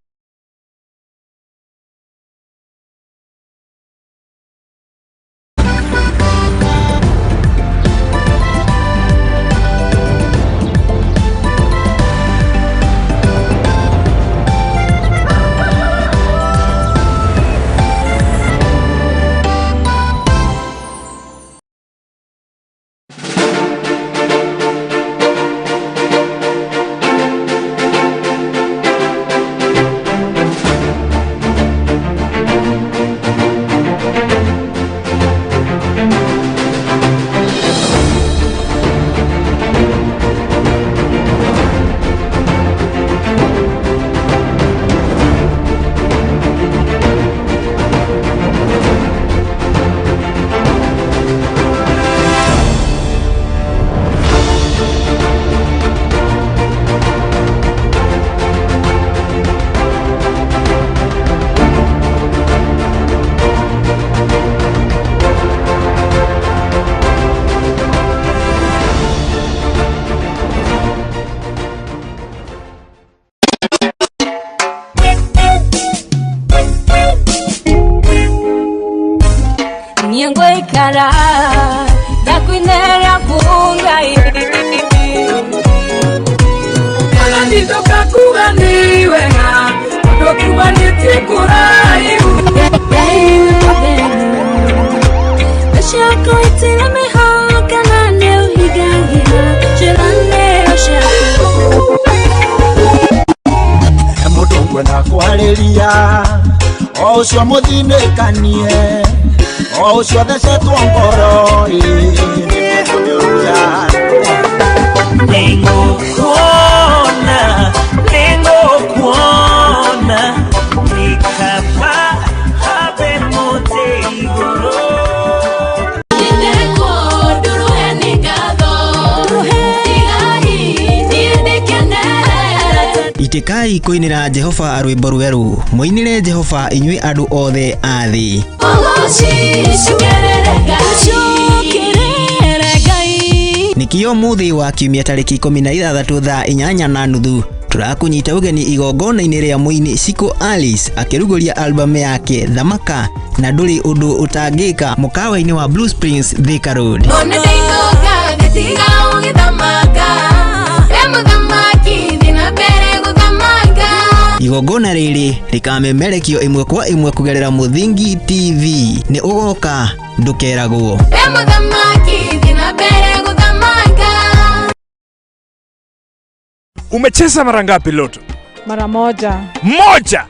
Ndakwarĩria o ũcio mũthinĩkanie o ũcio thecetwo ngoro nĩngũkũnyũria. Nĩngũkuona, nĩngũkuona nĩkaba habe mũtĩ igũrũ. Itikai kuinira Jehova rwimbo rweru, muinire Jehova inyui andu othe a thi. Nikio muthi wa kiumia tariki 16 thaa 8:30 turakunyita ugeni igongona-inĩ rĩa mũini Shiko Alice akĩrugũria albamu yake Thamaka na ndũrĩ ũndũ ũtangĩka mũkawa-inĩ wa Blue Springs, Thika Road. Igongona rĩrĩ rĩkamemerekio ĩmwe kwa ĩmwe kũgerera Mũthingi TV. Nĩ ũgoka ndũkeragwo. Umecheza mara ngapi Loto? Mara moja. Moja.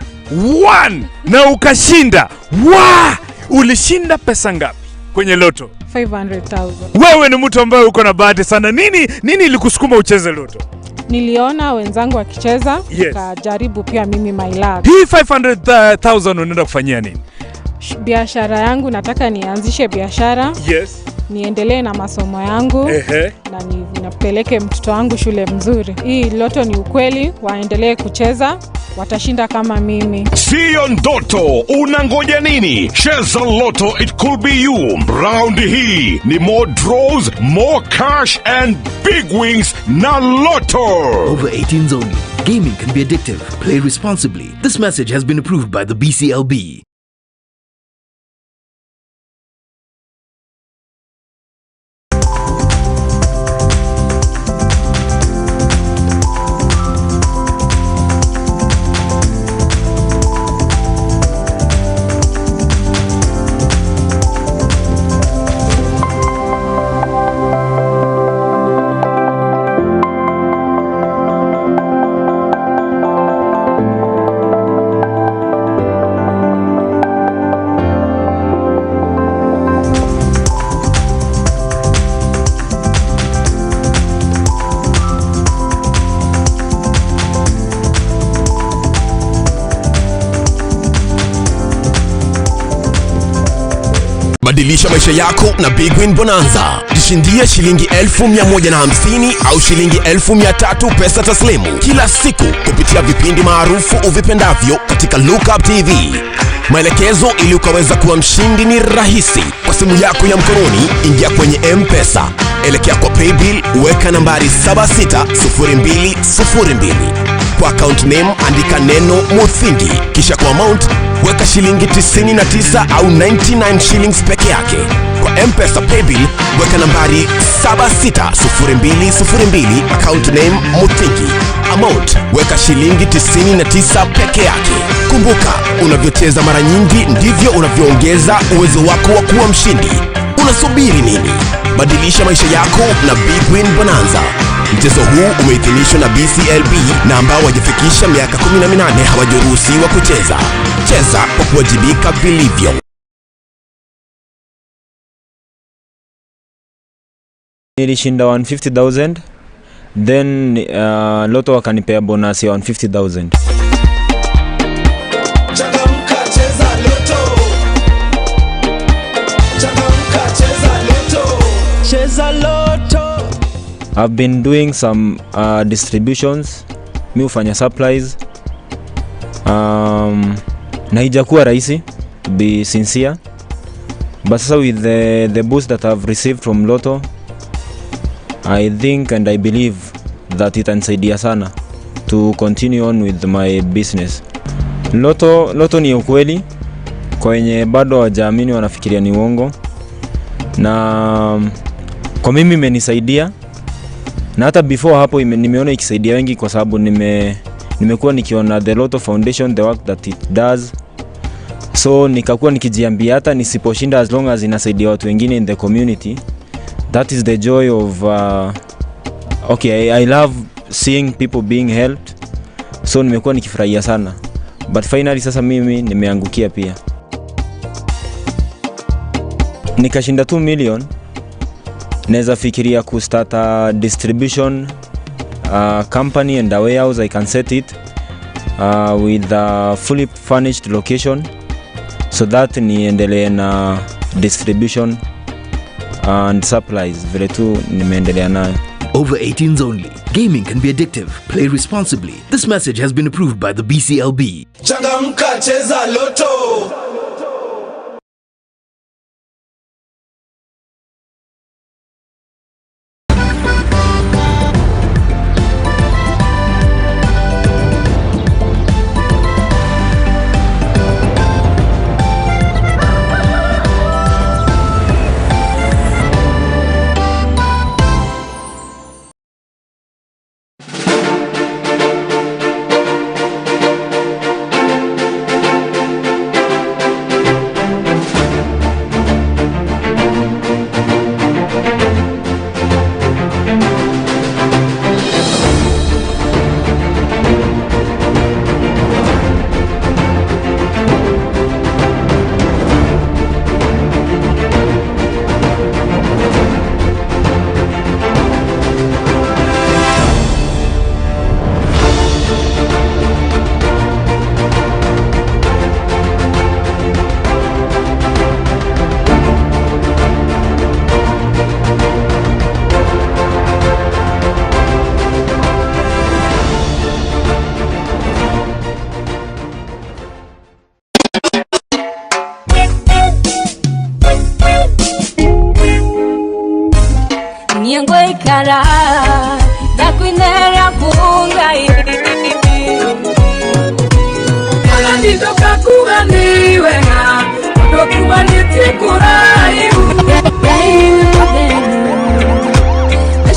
One. Na ukashinda. Wa! Ulishinda pesa ngapi kwenye Loto? 500,000. Wewe ni mtu ambaye uko na bahati sana. Nini ilikusukuma ucheze Loto? Niliona wenzangu wakicheza, nikajaribu pia mimi my luck. Hii 500,000 unaenda kufanyia nini? Biashara yangu, nataka nianzishe biashara. Yes. Niendelee na masomo yangu. Na ninapeleke mtoto wangu shule mzuri. Hii Loto ni ukweli, waendelee kucheza, watashinda kama mimi. Sio ndoto, unangoja nini? Cheza Loto, it could be you. Round hii ni more draws, more cash and big wings na Loto. Over 18s only. Gaming can be addictive. Play responsibly. This message has been approved by the BCLB. Badilisha maisha yako na Big Win Bonanza. Jishindie shilingi 1,150 au shilingi 1,300 pesa taslimu kila siku kupitia vipindi maarufu uvipendavyo katika Lookup TV. Maelekezo ili ukaweza kuwa mshindi ni rahisi. Kwa simu yako ya mkononi, ingia kwenye M-Pesa, elekea kwa Paybill, weka nambari 760202. Kwa account name andika neno Muthingi, kisha kwa amount weka shilingi 99 au 99 shillings peke yake. Kwa M-Pesa Paybill weka nambari 760202, account name Muthingi, amount weka shilingi 99 peke yake. Kumbuka, unavyocheza mara nyingi ndivyo unavyoongeza uwezo wako wa kuwa mshindi. Unasubiri nini? Badilisha maisha yako na Big Win Bonanza. Mchezo huu umeidhinishwa na BCLB na ambao hawajafikisha miaka 18 hawajaruhusiwa kucheza. Cheza kwa kuwajibika vilivyo. Nilishinda 150,000, then Loto wakanipea bonus ya 150,000. Changamka, cheza Loto. Changamka, cheza Loto. Cheza Loto. I've been doing some distributions, mi hufanya supplies. Na haijakuwa rahisi, to be sincere. But sasa with the boost that I've received from Lotto, I think and I believe that itanisaidia sana to continue on with my business. Lotto ni ukweli, kwa wenye bado hawajaamini wanafikiria ni uongo. Na kwa mimi imenisaidia, na hata before hapo nimeona ikisaidia wengi, kwa sababu nimekuwa nikiona the Lotto Foundation, the work that it does. So nikakuwa nikijiambia hata nisiposhinda, as long as inasaidia watu wengine in the community, that is the joy of okay, I love seeing people being helped. So nimekuwa nikifurahia sana. But finally sasa mimi nimeangukia pia. Nikashinda 2 million, naweza fikiria ku start a distribution company and a warehouse. I can set it with a fully furnished location so that niendelee na distribution and supplies vile tu nimeendelea nayo. Over 18s only. Gaming can be addictive. Play responsibly. This message has been approved by the BCLB. Changamka, cheza Lotto. Niengoikara ndakwinera kungai Nditoka kuganiwega ndokubanĩtie kũraihu.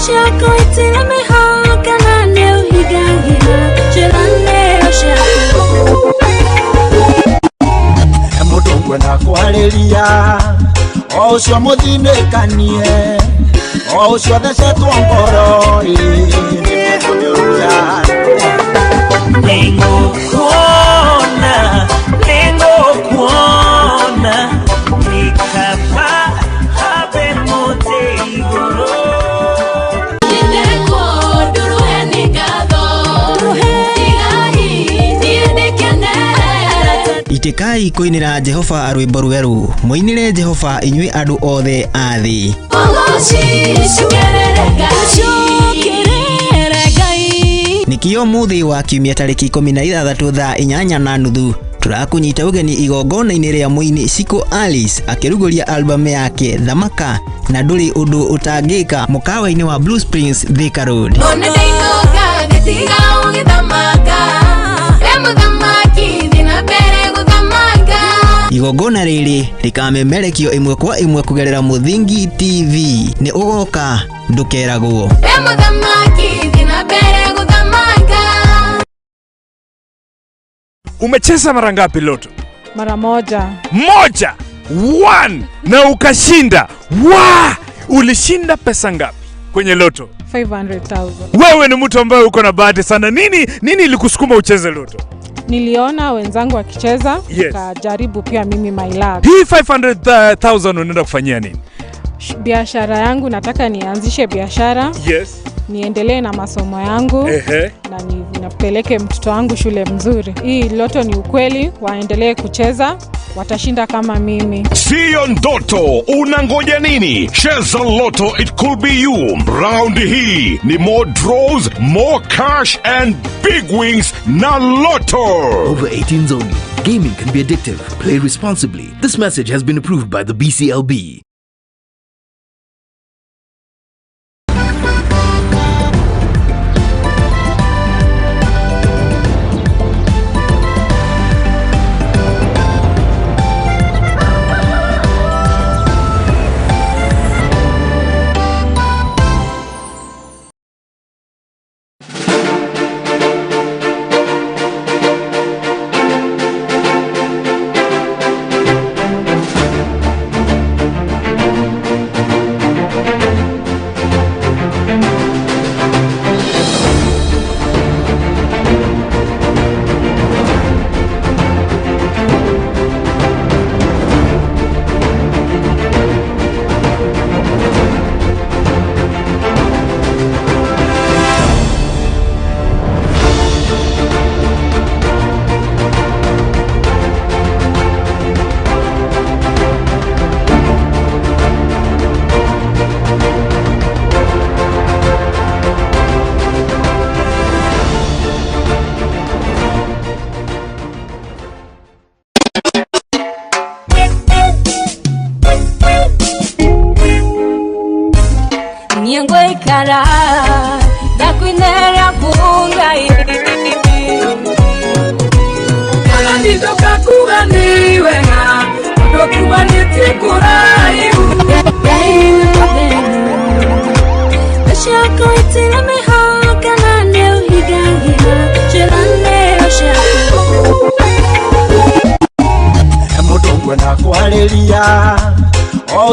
Ciako itirĩ mĩhaka na nĩũhingagĩra njĩra nĩyo ciaku. Mũndũ ngwenda kwarĩria o ũcio mũthinĩkanie o ũcio thecetwo ngoro Nĩngũkuona, nĩngũkuona, nĩ kaba habe mũtĩ igũrũ. Itikai kuinira Jehova rwimbo rweru, muinire Jehova inyui andu othe a thi. Nikio muthi wa kiumia tariki 16 thaa 8:30 turakunyita ugeni igongona-inĩ rĩa mũini Shiko Alice akĩrugũria albamu yake Thamaka na ndũrĩ ũndũ ũtangĩka mũkawa-inĩ wa Blue Springs, Thika Road. Igongona rĩrĩ rĩkamemerekio ĩmwe kwa ĩmwe kũgerera Mũthingi TV. Nĩ ũgoka ndũkeragwo. Umecheza mara ngapi Lotto? Mara moja. Moja. One. Na ukashinda. Wa! Ulishinda pesa ngapi kwenye Lotto? 500,000. Wewe ni mtu ambaye uko na bahati sana. Nini ilikusukuma ucheze Lotto? Niliona wenzangu wakicheza, yes. Nikajaribu pia mimi my luck. Hii 500,000 unaenda kufanyia nini? Biashara yangu, nataka nianzishe biashara. Yes. Niendelee na masomo yangu. Na nipeleke mtoto wangu shule mzuri. Hii Lotto ni ukweli, waendelee kucheza, watashinda kama mimi. Sio ndoto, unangoja nini? Cheza Lotto, it could be you. Round hii ni more draws, more cash and big wings na Lotto. Over 18s only. Gaming can be addictive. Play responsibly. This message has been approved by the BCLB.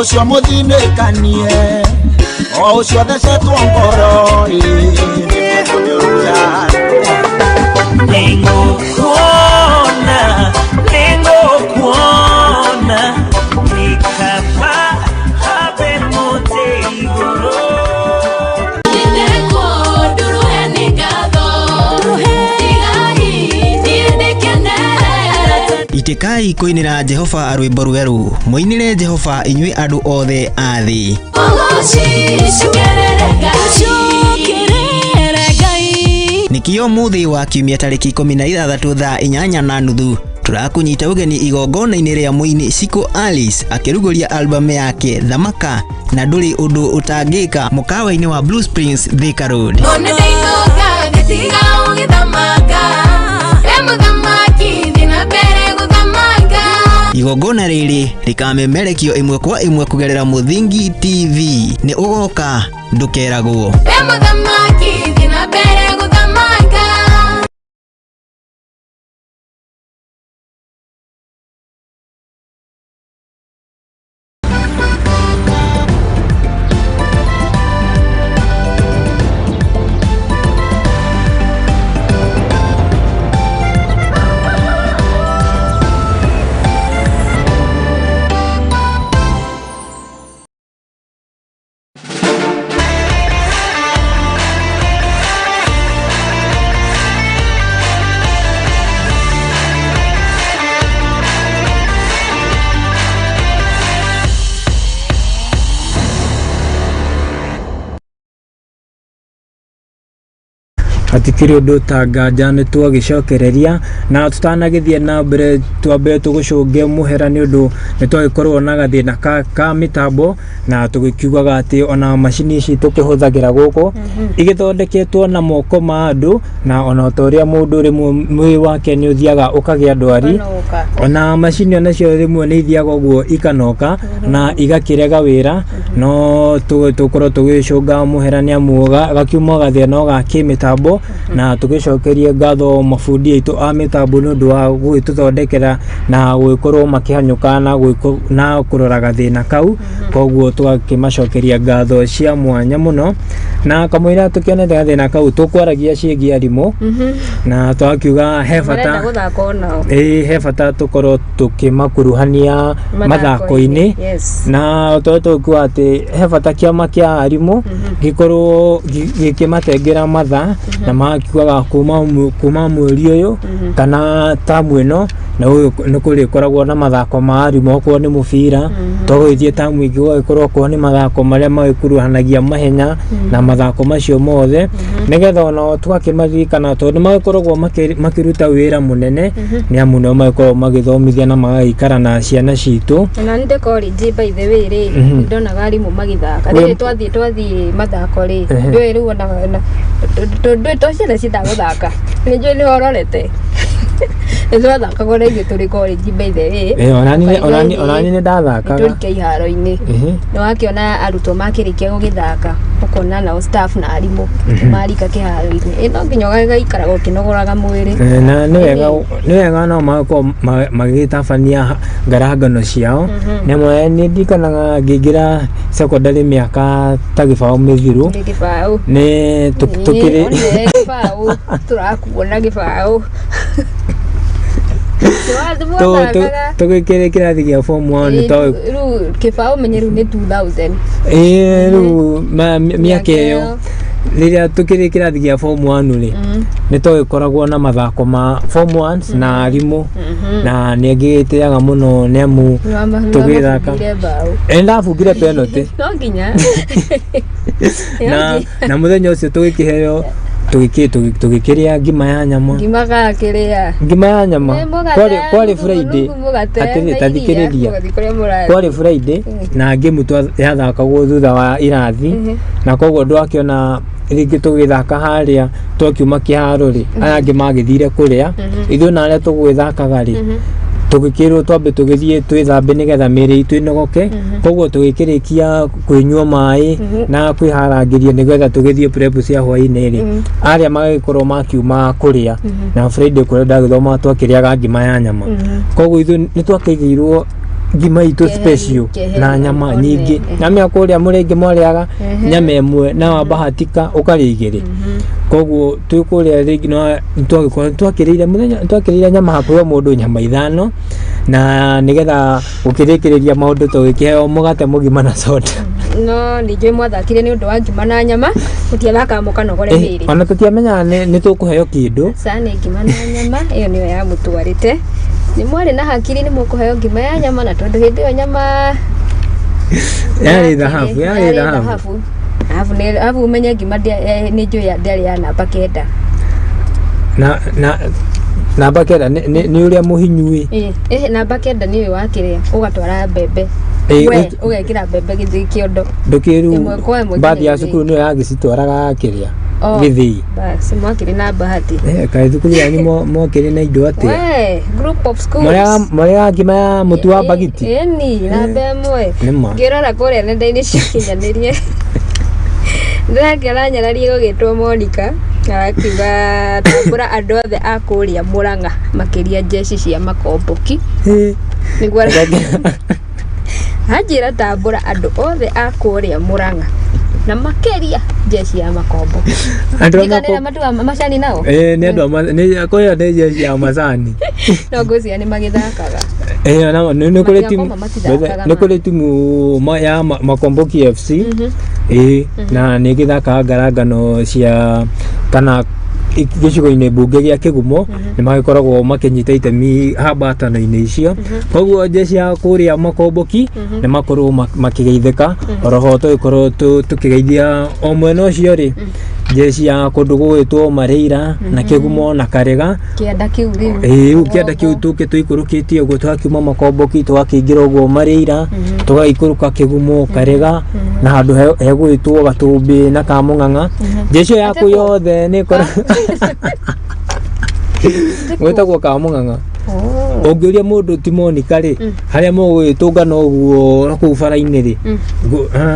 O ũcio mũthinĩkanie, o ũcio thecetwo ngoro ĩ, nĩngũnyũrũra. Nĩngũkuona, nĩngũkuona, nĩ kaba habe mũtĩ igũrũ. Itikai kũinĩra Jehova rwĩmbo rwerũ, mũinĩre Jehova inyuĩ andũ othe a thĩ. Nĩkĩo mũthĩ wa kiumia tarĩki 16 thaa 8:30 tũrakũnyita ũgeni igongona-inĩ rĩa mũini Shiko Alice akĩrugũria albamu yake Thamaka na ndũrĩ ũndũ ũtangĩka mũkawa-inĩ wa Blue Springs, Thika Road. Igongona rĩrĩ rĩkamemerekio ĩmwe kwa ĩmwe kũgerera Mũthingi TV. Nĩ ũgoka ndũkeragwo. Hatikĩrĩ ũndũ ũtanganja nĩ twagĩcokereria na tũtanagĩthiĩ na mbere twambe tũgũcũnge mũhera nĩ ũndũ nĩ twagĩkorwo na gathĩna ka mĩtambo na tũgĩkiugaga atĩ ona macini ici tũkĩhũthagĩra gũkũ igĩthondeketwo na moko ma andũ na ona ta ũrĩa mũndũ rĩmwe mwĩrĩ wake nĩ ũthiaga ũkagĩa ndwari ona macini onacio rĩmwe nĩ ithiaga ũguo ikanoka na igakĩrega wĩra no tũkorwo tũgĩcũnga mũhera nĩ amu gakiuma gathĩna o ga kĩmĩtambo na tũgĩcokerie ngatho mabundi aitũ a mĩtambo nĩ ũndũ wa gũgĩtũthondekera na gũgĩkorwo makĩhanyũka na kũrora gathĩna kau koguo tũgakĩmacokeria ngatho cia mwanya mũno na kamũira tũkĩonete gathĩna kau tũkwaragia ciĩgiĩ arimũ na twakiuga he bata he bata tũkorwo tũkĩmakuruhania mathako-inĩ na tũkiuga atĩ he bata kĩama kĩa arimũ gĩkorwo gĩkĩmatengera mathaa na makiugaga kuma mweri ũyũ kana tamu ĩno na nĩ kũrĩkoragwo na mathako ma arimũ okorwo nĩ mũbira tũgũgĩthiĩ tamu ĩngĩ gũgagĩkorwo okorwo nĩ mathako marĩa magĩkuruhanagia mahenya na mathako macio mothe nĩgetha onao tũgakĩmaririkana tondũ nĩ magĩkoragwo makĩruta wĩra mũnene nĩ amu nĩo magĩkoragwo magĩthomithia na magagĩikara na ciana citũ. Ona nĩ ndĩ college by the way rĩ ndonaga arimũ magĩthaka rĩrĩ twathiĩ mathako rĩ ndũĩ rĩu ona to ciana ciendaga gũthaka nĩ njũĩ nĩ ũrorete nĩ twathakaga ona ithuĩ tũrĩ college by the way. Onani nĩ ndathakaga tũrike iharo-inĩ nĩ wakĩona arutwo makĩrĩkia gũgĩthaka ũkona nao staff na arimũ marika kĩharo-inĩ no nginya ũgagĩikaraga ũkĩnogoraga mwĩrĩ na nĩ wega no magakorwo magĩtabania ngarangano ciao nĩ nĩ ndirikanaga ngĩingĩra secondary mĩaka ta gĩbaũ mĩthiru nĩ tũkĩrĩ gĩbaũ tũrakuona gĩbaũ tũgĩkĩrĩ kĩrathi gĩa form 1 rĩu kĩbaũ menye rĩu nĩ 2000 rĩu mĩaka ĩyo rĩrĩa tũkĩrĩ kĩrathi gĩa form 1 rĩ nĩ twagĩkoragwo na mathako ma form 1 na arimũ na nĩ ngĩgĩtĩaga mũno nĩ amu tũgĩthaka ndabungire penalty no nginya na mũthenya ũcio tũgĩkĩheo tũgĩkĩrĩa ngima ya nyama ngima gakĩrĩa ngima ya nyama kwarĩ Friday atĩrĩ ta thikĩrĩria kwarĩ Friday na ngĩmu yathakagwo thutha wa irathi na koguo ndwakĩona rĩngĩ tũgĩthaka harĩa twakiuma kĩharo rĩ aya angĩ magĩthire kũrĩa ithuĩ na arĩa tũgũgĩthakaga rĩ tũgĩkĩrwo twambe tũgĩthiĩ twĩthambe nĩgetha mĩĩrĩ itũ ĩnogoke koguo tũgĩkĩrĩkia kwĩnyua maĩ na kwĩharangĩria nĩgetha tũgĩthiĩ prep cia hwaĩ-inĩ rĩ arĩa magĩkorwo makiuma kũrĩa na Friday kũrĩa ndagĩthoma twakĩrĩaga ngima ya nyama koguo ithuĩ nĩ twakĩigĩirwo Ngima itũ Keheri, special keheri, na nyama one, nyingĩ. Nyama kũrĩa mũrĩngĩ mwarĩaga nyama ĩmwe na wabahatika ũkarĩa igĩrĩ. Koguo twĩ kũrĩa rĩngĩ no twagĩkorwo twakĩrĩire mũthenya, twakĩrĩire nyama hakuhĩ o mũndũ nyama 5, na nĩgetha gũkĩrĩkĩrĩria maũndũ tũgĩkĩheo mũgate mũgima na soda. No ningĩ mwathakire nĩ ũndũ wa ngima na nyama, mũtiathakaga mũkanogore mĩĩrĩ. Ona tũtiamenyaga nĩ tũkũheo kĩndũ. Cani ngima na nyama ĩyo nĩyo yamũtwarĩte. Nĩ mwarĩ na hakiri nĩ mũkũheo ngima ya nyama, na tondũ hĩndĩ ĩyo nyama Yarĩ thahabu, yarĩ yarĩ thahabu. thahabu. Thahabu nĩ thahabu, ũmenye ngima nĩ njũĩ ndĩarĩ ya namba 9. Na namba 9 nĩ ũrĩa mũhinyu ĩ. Namba 9 nĩ ũyũ wa kĩrĩa ũgatwara mbembe. We ũgekĩra mbembe gĩthii kĩondo. Ndũkĩrĩu Ĩmwe kwa ĩmwe mbathi ya nginya cukuru nĩyo yagĩcitwaraga kĩrĩa Oh, gĩthĩi. Basi mwakĩrĩ na bahati. Kaĩ thukuru yanyu mwakĩrĩ na indo atĩa? We, group of schools. Marĩaga ngima ya mũtu wa mbagiti. Ĩni, namba 1. Nĩma. Ngĩrora kũrĩa nenda-inĩ cia ũkinyanĩria, ndĩrakĩona nyarari ĩgũgĩtwo Monica arakiuga tambũra andũ othe a kũrĩa Mũrang'a, makĩria njeci cia makomboki. Nĩguo anjĩra tambũra andũ othe a kũrĩa Mũrang'a na makĩria njeci ya makomboki. Andũ a Ndikanĩra matuaga macani nao. Nĩ andũ a kũrĩa nĩ njeci ya macani. No ngwĩciria nĩ magĩthakaga. Na nĩ kũrĩ timu Matiakoma matithakaga. nĩ kũrĩ timu ya Makomboki FC. Na nĩ ĩgĩthakaga ngarangano cia kana gĩcigo-inĩ mbunge gĩa Kĩgumo, nĩ magĩkoragwo makĩnyita itemi hambatano-inĩ icio. Koguo njeci ya kũrĩa Makomboki nĩ makorwo makĩgeithĩka. Oroho tũgĩkorwo tũkĩgeithia o mwena ũcio rĩ, njeci ya kũndũ gũgwĩtwo Mareira na Kĩgumo na Karega. Kĩanda kĩu rĩu. Ĩĩ, rĩu kĩanda kĩu tũke tũikũrũkĩtie ũguo, twakiuma Makomboki tũgakĩingĩra ũguo Mareira, tũgagĩikũrũka Kĩgumo, Karega na handũ hegwĩtwo Gatũmbĩ na Kamũng'ang'a. Njeci ĩyo yaku yothe nĩ ĩkora gwĩtagwo Kamũng'ang'a. Ũngĩũria mũndũ ti Monica rĩ, harĩa mũgũgĩtũngana ũguo na kũu bara-inĩ rĩ,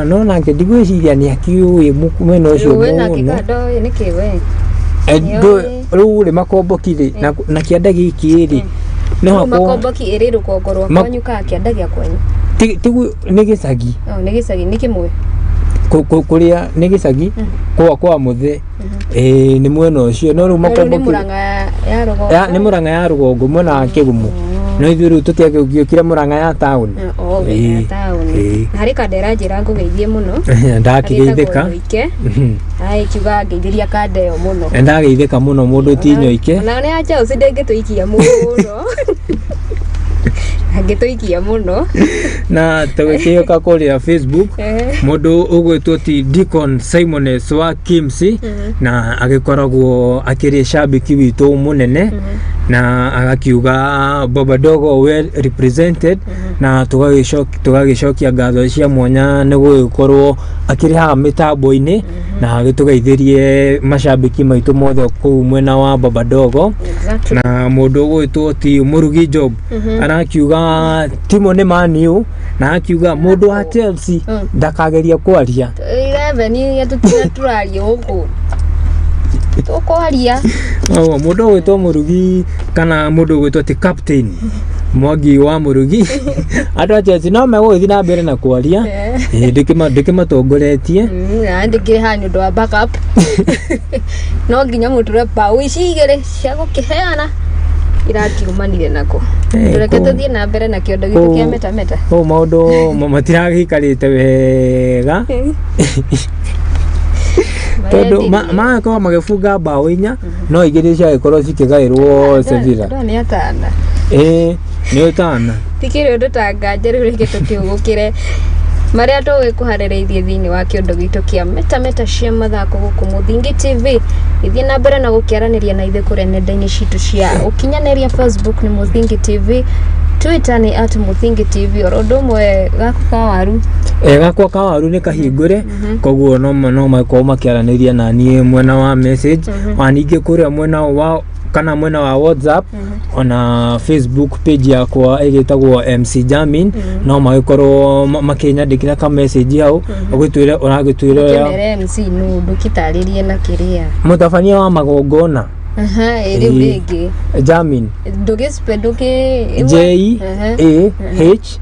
no nake ndigwĩciria nĩ akĩũĩ mwena ũcio Rĩu wĩna mũno. kĩkando nĩkĩ we? Rĩu rĩ, Makomboki rĩ na kĩanda gĩkĩ rĩ, no Rĩu hakwo Makomboki ĩrĩ rũgongo rwa kwanyu kana kĩanda gĩa kwanyu? Tiguo nĩ gĩcagi. Oh, nĩ gĩcagi nĩ kĩmwe. Kũrĩa nĩ gĩcagi kwa mũthĩ, ĩĩ, nĩ mwena ũcio, no rĩu Rĩu nĩ Makomboki Mũrang'a ya rũgongo. Nĩ Mũrang'a ya rũgongo mwena wa Kĩgumo, no ithuĩ rĩu tũtiagĩũkire Mũrang'a ya taũni. Oh, Ĩĩ, ya taũni. Ĩĩ. Na harĩ kanda ĩranjĩra ngũgeithie mũno. Ndakĩgeithĩka. Agĩtagwo Nyoike. Ai kiuga ngeithĩria kanda ĩyo mũno. Ndageithĩka mũno mũndũ ti Nyoike. Ona nĩ ya Chelsea ndĩngĩtũikia mũno. Angĩtũikia mũno. Na tũgĩkĩũka kũrĩa Facebook, mũndũ ũgwĩtwo ti Deacon Simones wa Kimsi, na agĩkoragwo akĩrĩ shabiki witũ mũnene, na agakiuga Baba Dogo well represented, na tũgagĩcokia ngatho cia mwanya nĩ gũgĩkorwo akĩrĩ haha mĩtambo-inĩ na agĩtũgeithĩrie macambĩki maitũ mothe kũu mwena wa Baba Dogo. Na mũndũ ũgwĩtwo ti Mũrugi Job arakiuga timo nĩ Man U, na akiuga mũndũ wa Chelsea ndakageria kwaria. 11 iria tũtina tũraria gũkũ. Tũkwaria. Oh, mũndũ ũgwĩtwo Mũrugi kana mũndũ ũgwĩtwo ti Captain Mwangi wa Mũrugi, andũ a Chelsea no megũgĩthiĩ na mbere na kwaria. Ndĩkĩmatongoretie. Na ndĩkĩrĩ haha nĩ ũndũ wa backup. No nginya mũtũre mbaũ ici igĩrĩ cia gũkĩheana irakiumanire nako. Tũreke tũthiĩ na mbere na kĩondo gitũ kĩa meta meta. Kũu maũndũ matiragĩikarĩte wega tondũ magakorwo magĩbunga mbaũ 4, no igĩrĩ ciagĩkorwo cikĩgaĩrwo Sevilla. Andũ nĩ atana. Ĩĩ, nĩ ũtana. Tikĩrĩ ũndũ ta nganja. Rĩu rĩngĩ tũkĩũgũkĩre marĩa tũgĩkũharĩrĩirie thĩinĩ wa kĩondo gitũ kĩa meta meta cia mathako gũkũ Mũthingi TV. Gĩthiĩ na mbere na gũkĩaranĩria na ithuĩ kũrĩa nenda-inĩ citũ cia ũkinyanĩria. Facebook nĩ Mũthingi TV, Twitter nĩ @MũthingiTV, oro ũndũ ũmwe gaku ka waru. Gakwa ka waru nĩ kahingũre, koguo no makorwo makĩaranĩria na niĩ mwena wa message, ona ningĩ kũrĩa mwena wa kana mwena wa WhatsApp, ona Facebook page yakwa ĩgĩtagwo MC Jamin, no magĩkorwo makĩnyandĩkĩra ka message hau ũgĩtwĩre ũragĩtwĩra ũrĩa. Kĩmere MC nũ, ndũkĩtarĩrie na kĩrĩa. Mũtabania wa magongona. Aha, ĩ rĩu rĩngĩ. Jamin. Ndũgĩ ndũkĩ J A H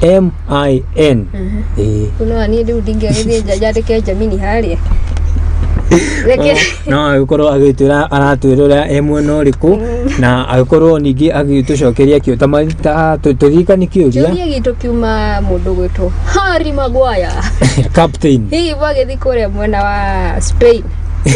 M I N. Ĩĩ. Unaona niĩ rĩu ndingĩagĩthiĩ nja njandĩke Jamini harĩa. Reke. No agĩkorwo agĩtwĩra aratwĩra ũrĩa e mwena ũrĩkũ, na agĩkorwo ningĩ agĩtũcokeria kĩo ta tũririkani kĩũria. Kĩũria gitũ kiuma mũndũ gwĩtwo Harry Maguire. Captain. Hihi mwagĩthiĩ kũrĩa mwena wa Spain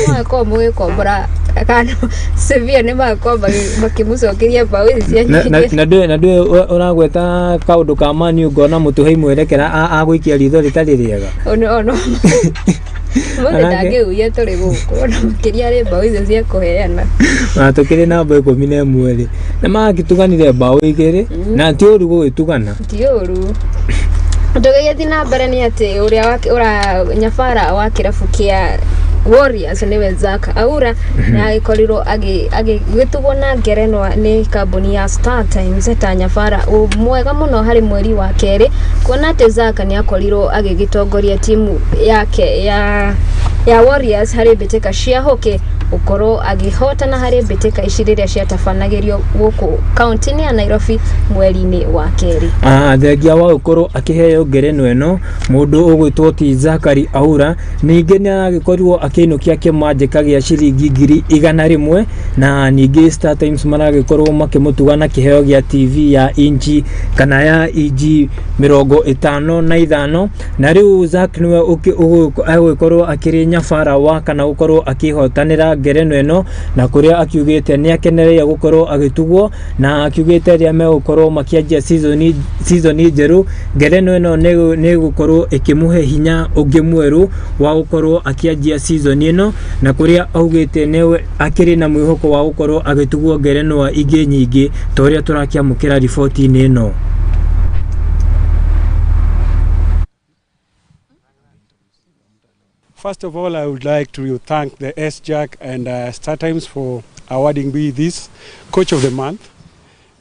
magakorwo mũgĩkombora kana Sevilla nĩ magakorwo makĩmũcokeria mbaũ ici cia nyingĩ? Na ndũĩ ũragweta kaũndũ ka Manu ngona mũtũhei mwerekera agũikia ritho rĩtarĩ rĩega. Ono mũthĩ ndangĩuia tũrĩ gũkũ, ona makĩria arĩ mbaũ icio cia kũheana. Na tũkĩrĩ namba 11 rĩ, na magĩtuganire mbaũ 2, na ti ũru gũgĩtugana. Ti ũru. Tũgĩgĩthiĩ na mbere nĩ atĩ ũrĩa ũra nyabara wa kĩrabu kĩa Warriors nĩwe Zack Aura nĩ agĩkorirwo agĩtugwo na ngerenwa nĩ kambuni ya Star Times ta nyabara mwega mũno harĩ mweri wa kerĩ, kuona atĩ Zack nĩ akorirwo agĩgĩtongoria timu yake ya Warriors harĩ mbĩtĩka cia hockey, gũkorwo agĩhotana harĩ mbĩtĩka ici rĩrĩa ciatabanagĩrio gũkũ kaunti-inĩ ya Nairobi mweri-inĩ wa kerĩ. Thengia wa gũkorwo akĩheo ngerenwa ĩno mũndũ ũgwĩtwo ti Zachary Aura, ningĩ nĩ aragĩkorirwo akĩinũkia kĩmanjĩka gĩa ciringi 100,000, na ningĩ Star Times maragĩkorwo makĩmũtuga na kĩheo gĩa TV ya inchi kana ya inji 55. Na rĩu Zack nĩwe agũgĩkorwo akĩrĩ nyabara wa kana gũkorwo akĩhotanĩra ngerenwa ĩno, na kũrĩa akiugĩte nĩ akenereire gũkorwo agĩtugwo, na akiugĩte rĩrĩa megũkorwo makĩanjia season njerũ, ngerenwa ĩno nĩ ĩgũkorwo ĩkĩmũhe hinya ũngĩ mwerũ wa gũkorwo akĩanjia season ĩno, na kũrĩa augĩte nĩwe akĩrĩ na mwĩhoko wa gũkorwo agĩtugwo ngerenwa ingĩ nyingĩ ta ũrĩa tũrakĩamũkĩra riboti-inĩ ĩno. First of all, I would like to thank the SJAK and Star Times for awarding me this Coach of the Month.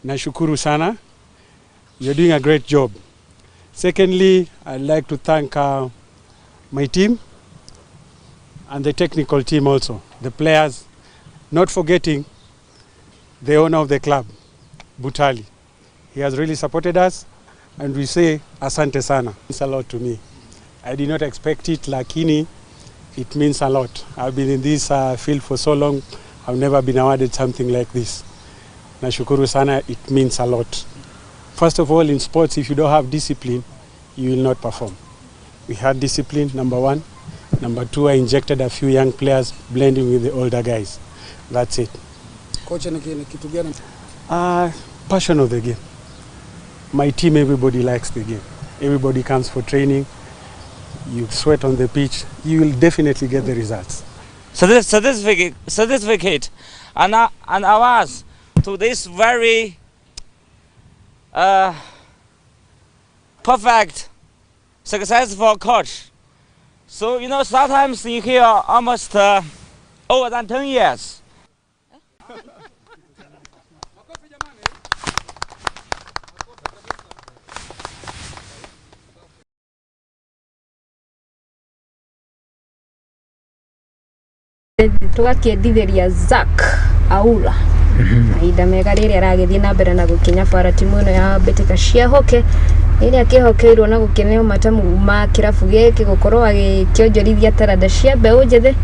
Nashukuru sana. You're doing a great job. Secondly, I'd like to thank my team and the technical team also, the players, not forgetting the owner of the club, Butali. He has really supported us, and we say asante sana. It's a lot to me. I did not expect it, lakini it means a lot. I've been in this field for so long, I've never been awarded something like this. Nashukuru sana, it means a lot. First of all, in sports, if you don't have discipline, you will not perform. We had discipline, number one. Number two, I injected a few young players blending with the older guys. That's it. Coach, ni kitu gani? Passion of the game. My team, everybody likes the game. Everybody comes for training. You sweat on the pitch, you will definitely get the results. So this certificate and awards to this very perfect, successful coach. So you know, sometimes in here almost over than 10 years. Tũgakĩendithĩria Zack Aura mahinda mega rĩrĩa aragĩthiĩ na mbere na gũkinya bara timu ĩno ya mbĩtĩka cia hockey ĩrĩa akĩhokeirwo na gũkĩneo matamu ma kĩrabu gĩkĩ gũkorwo agĩkĩonjorithia taranda cia mbeũ njĩthĩ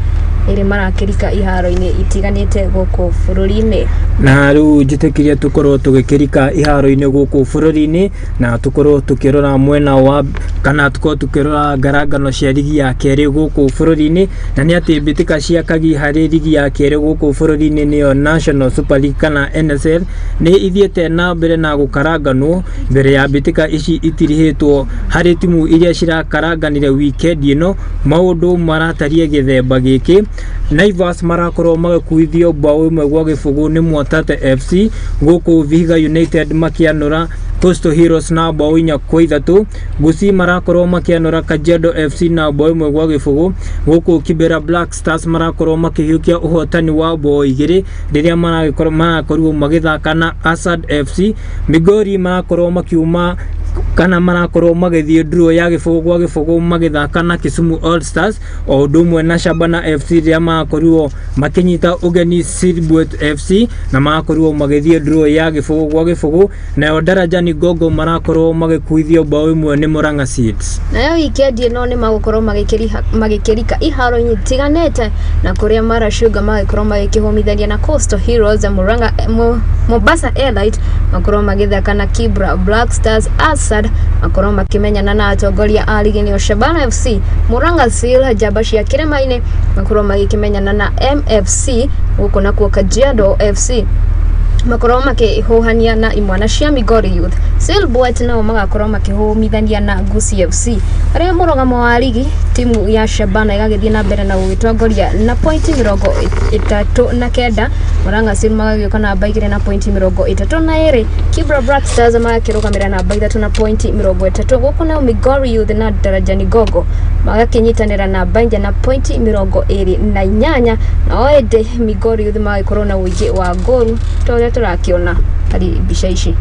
ĩrĩ marakĩrika iharo-inĩ itiganĩte gũkũ bũrũri-inĩ. Na rĩu njĩtĩkĩrie tũkorwo tũgĩkĩrika iharo-inĩ gũkũ bũrũri-inĩ, na tũkorwo tũkĩrora mwena wa kana tũkorwo tũkĩrora ngarangano cia rigi ya kerĩ gũkũ bũrũri-inĩ, na nĩ atĩ mbĩtĩka cia Kagi harĩ rigi ya kerĩ gũkũ bũrũri-inĩ nĩyo National Super League kana NSL nĩ ithiĩte na mbere na gũkaranganwo mbere ya mbĩtĩka ici itirihĩtwo harĩ timu iria cirakaranganire weekend ĩno. Maũndũ maratarie gĩthemba gĩkĩ. Naivas marakorwo magĩkuithio mbaũ 1-0 nĩ Mwatate FC, gũkũ Vihiga United makĩanũra Coastal Heroes na mbaũ 4-3, Gusii marakorwo makĩanũra Kajiado FC na mbaũ 1-0, gũkũ Kibera Black Stars marakorwo makĩhiũkia ũhotani wa mbaũ 2 rĩrĩa marakorirwo magĩthaka na Asad FC. Migori marakorwo makiuma Kana marakorwo magĩthiĩ draw ya gĩbũgũ gwa gĩbũgũ magĩthaka na Kisumu All Stars, o ũndũ ũmwe na Shabana FC rĩrĩa marakorirwo makĩnyita ũgeni Silbuet FC na marakorirwo magĩthiĩ draw ya gĩbũgũ gwa gĩbũgũ. Nayo Darajani Gogo marakorwo magĩkuithio bao 1 nĩ Murang'a Seeds. Nayo wikendi ĩno nĩ magũkorwo magĩkĩrika iharo-inĩ itiganĩte, na kũrĩa Mara Sugar magĩkorwo magĩkĩhũmithania na Coastal Heroes, Murang'a Mombasa Airlight makorwo magĩthaka na Kibra Black Stars, Asad makorwo makĩmenyana na atongoria a ligi nĩo Shabana FC, Murang'a Seal njamba cia kĩrĩma-inĩ makorwo magĩkĩmenyana na MFC, gũkũ nakuo Kajiado FC makorwo makĩhũhania na imwana cia Migori Youth. Silbuet nao magakorwo makĩhũmithania na Gusii FC. Harĩa mũrũgamo wa ligi, timu ya Shabana ĩgagĩthiĩ na mbere na gũgĩtongoria na pointi 39, Murang'a Seal magagĩũka namba 2 na pointi 32, Kibra Black Stars magakĩrũgamĩra namba 3 na pointi 30, gũkũ nao Migori Youth na Darajani Gogo magakĩnyitanĩra namba 4 na pointi 28, nao ĩndĩ Migori Youth magagĩkorwo na ũingĩ wa ngoru ta ũrĩa tũrakĩona harĩ mbica ici.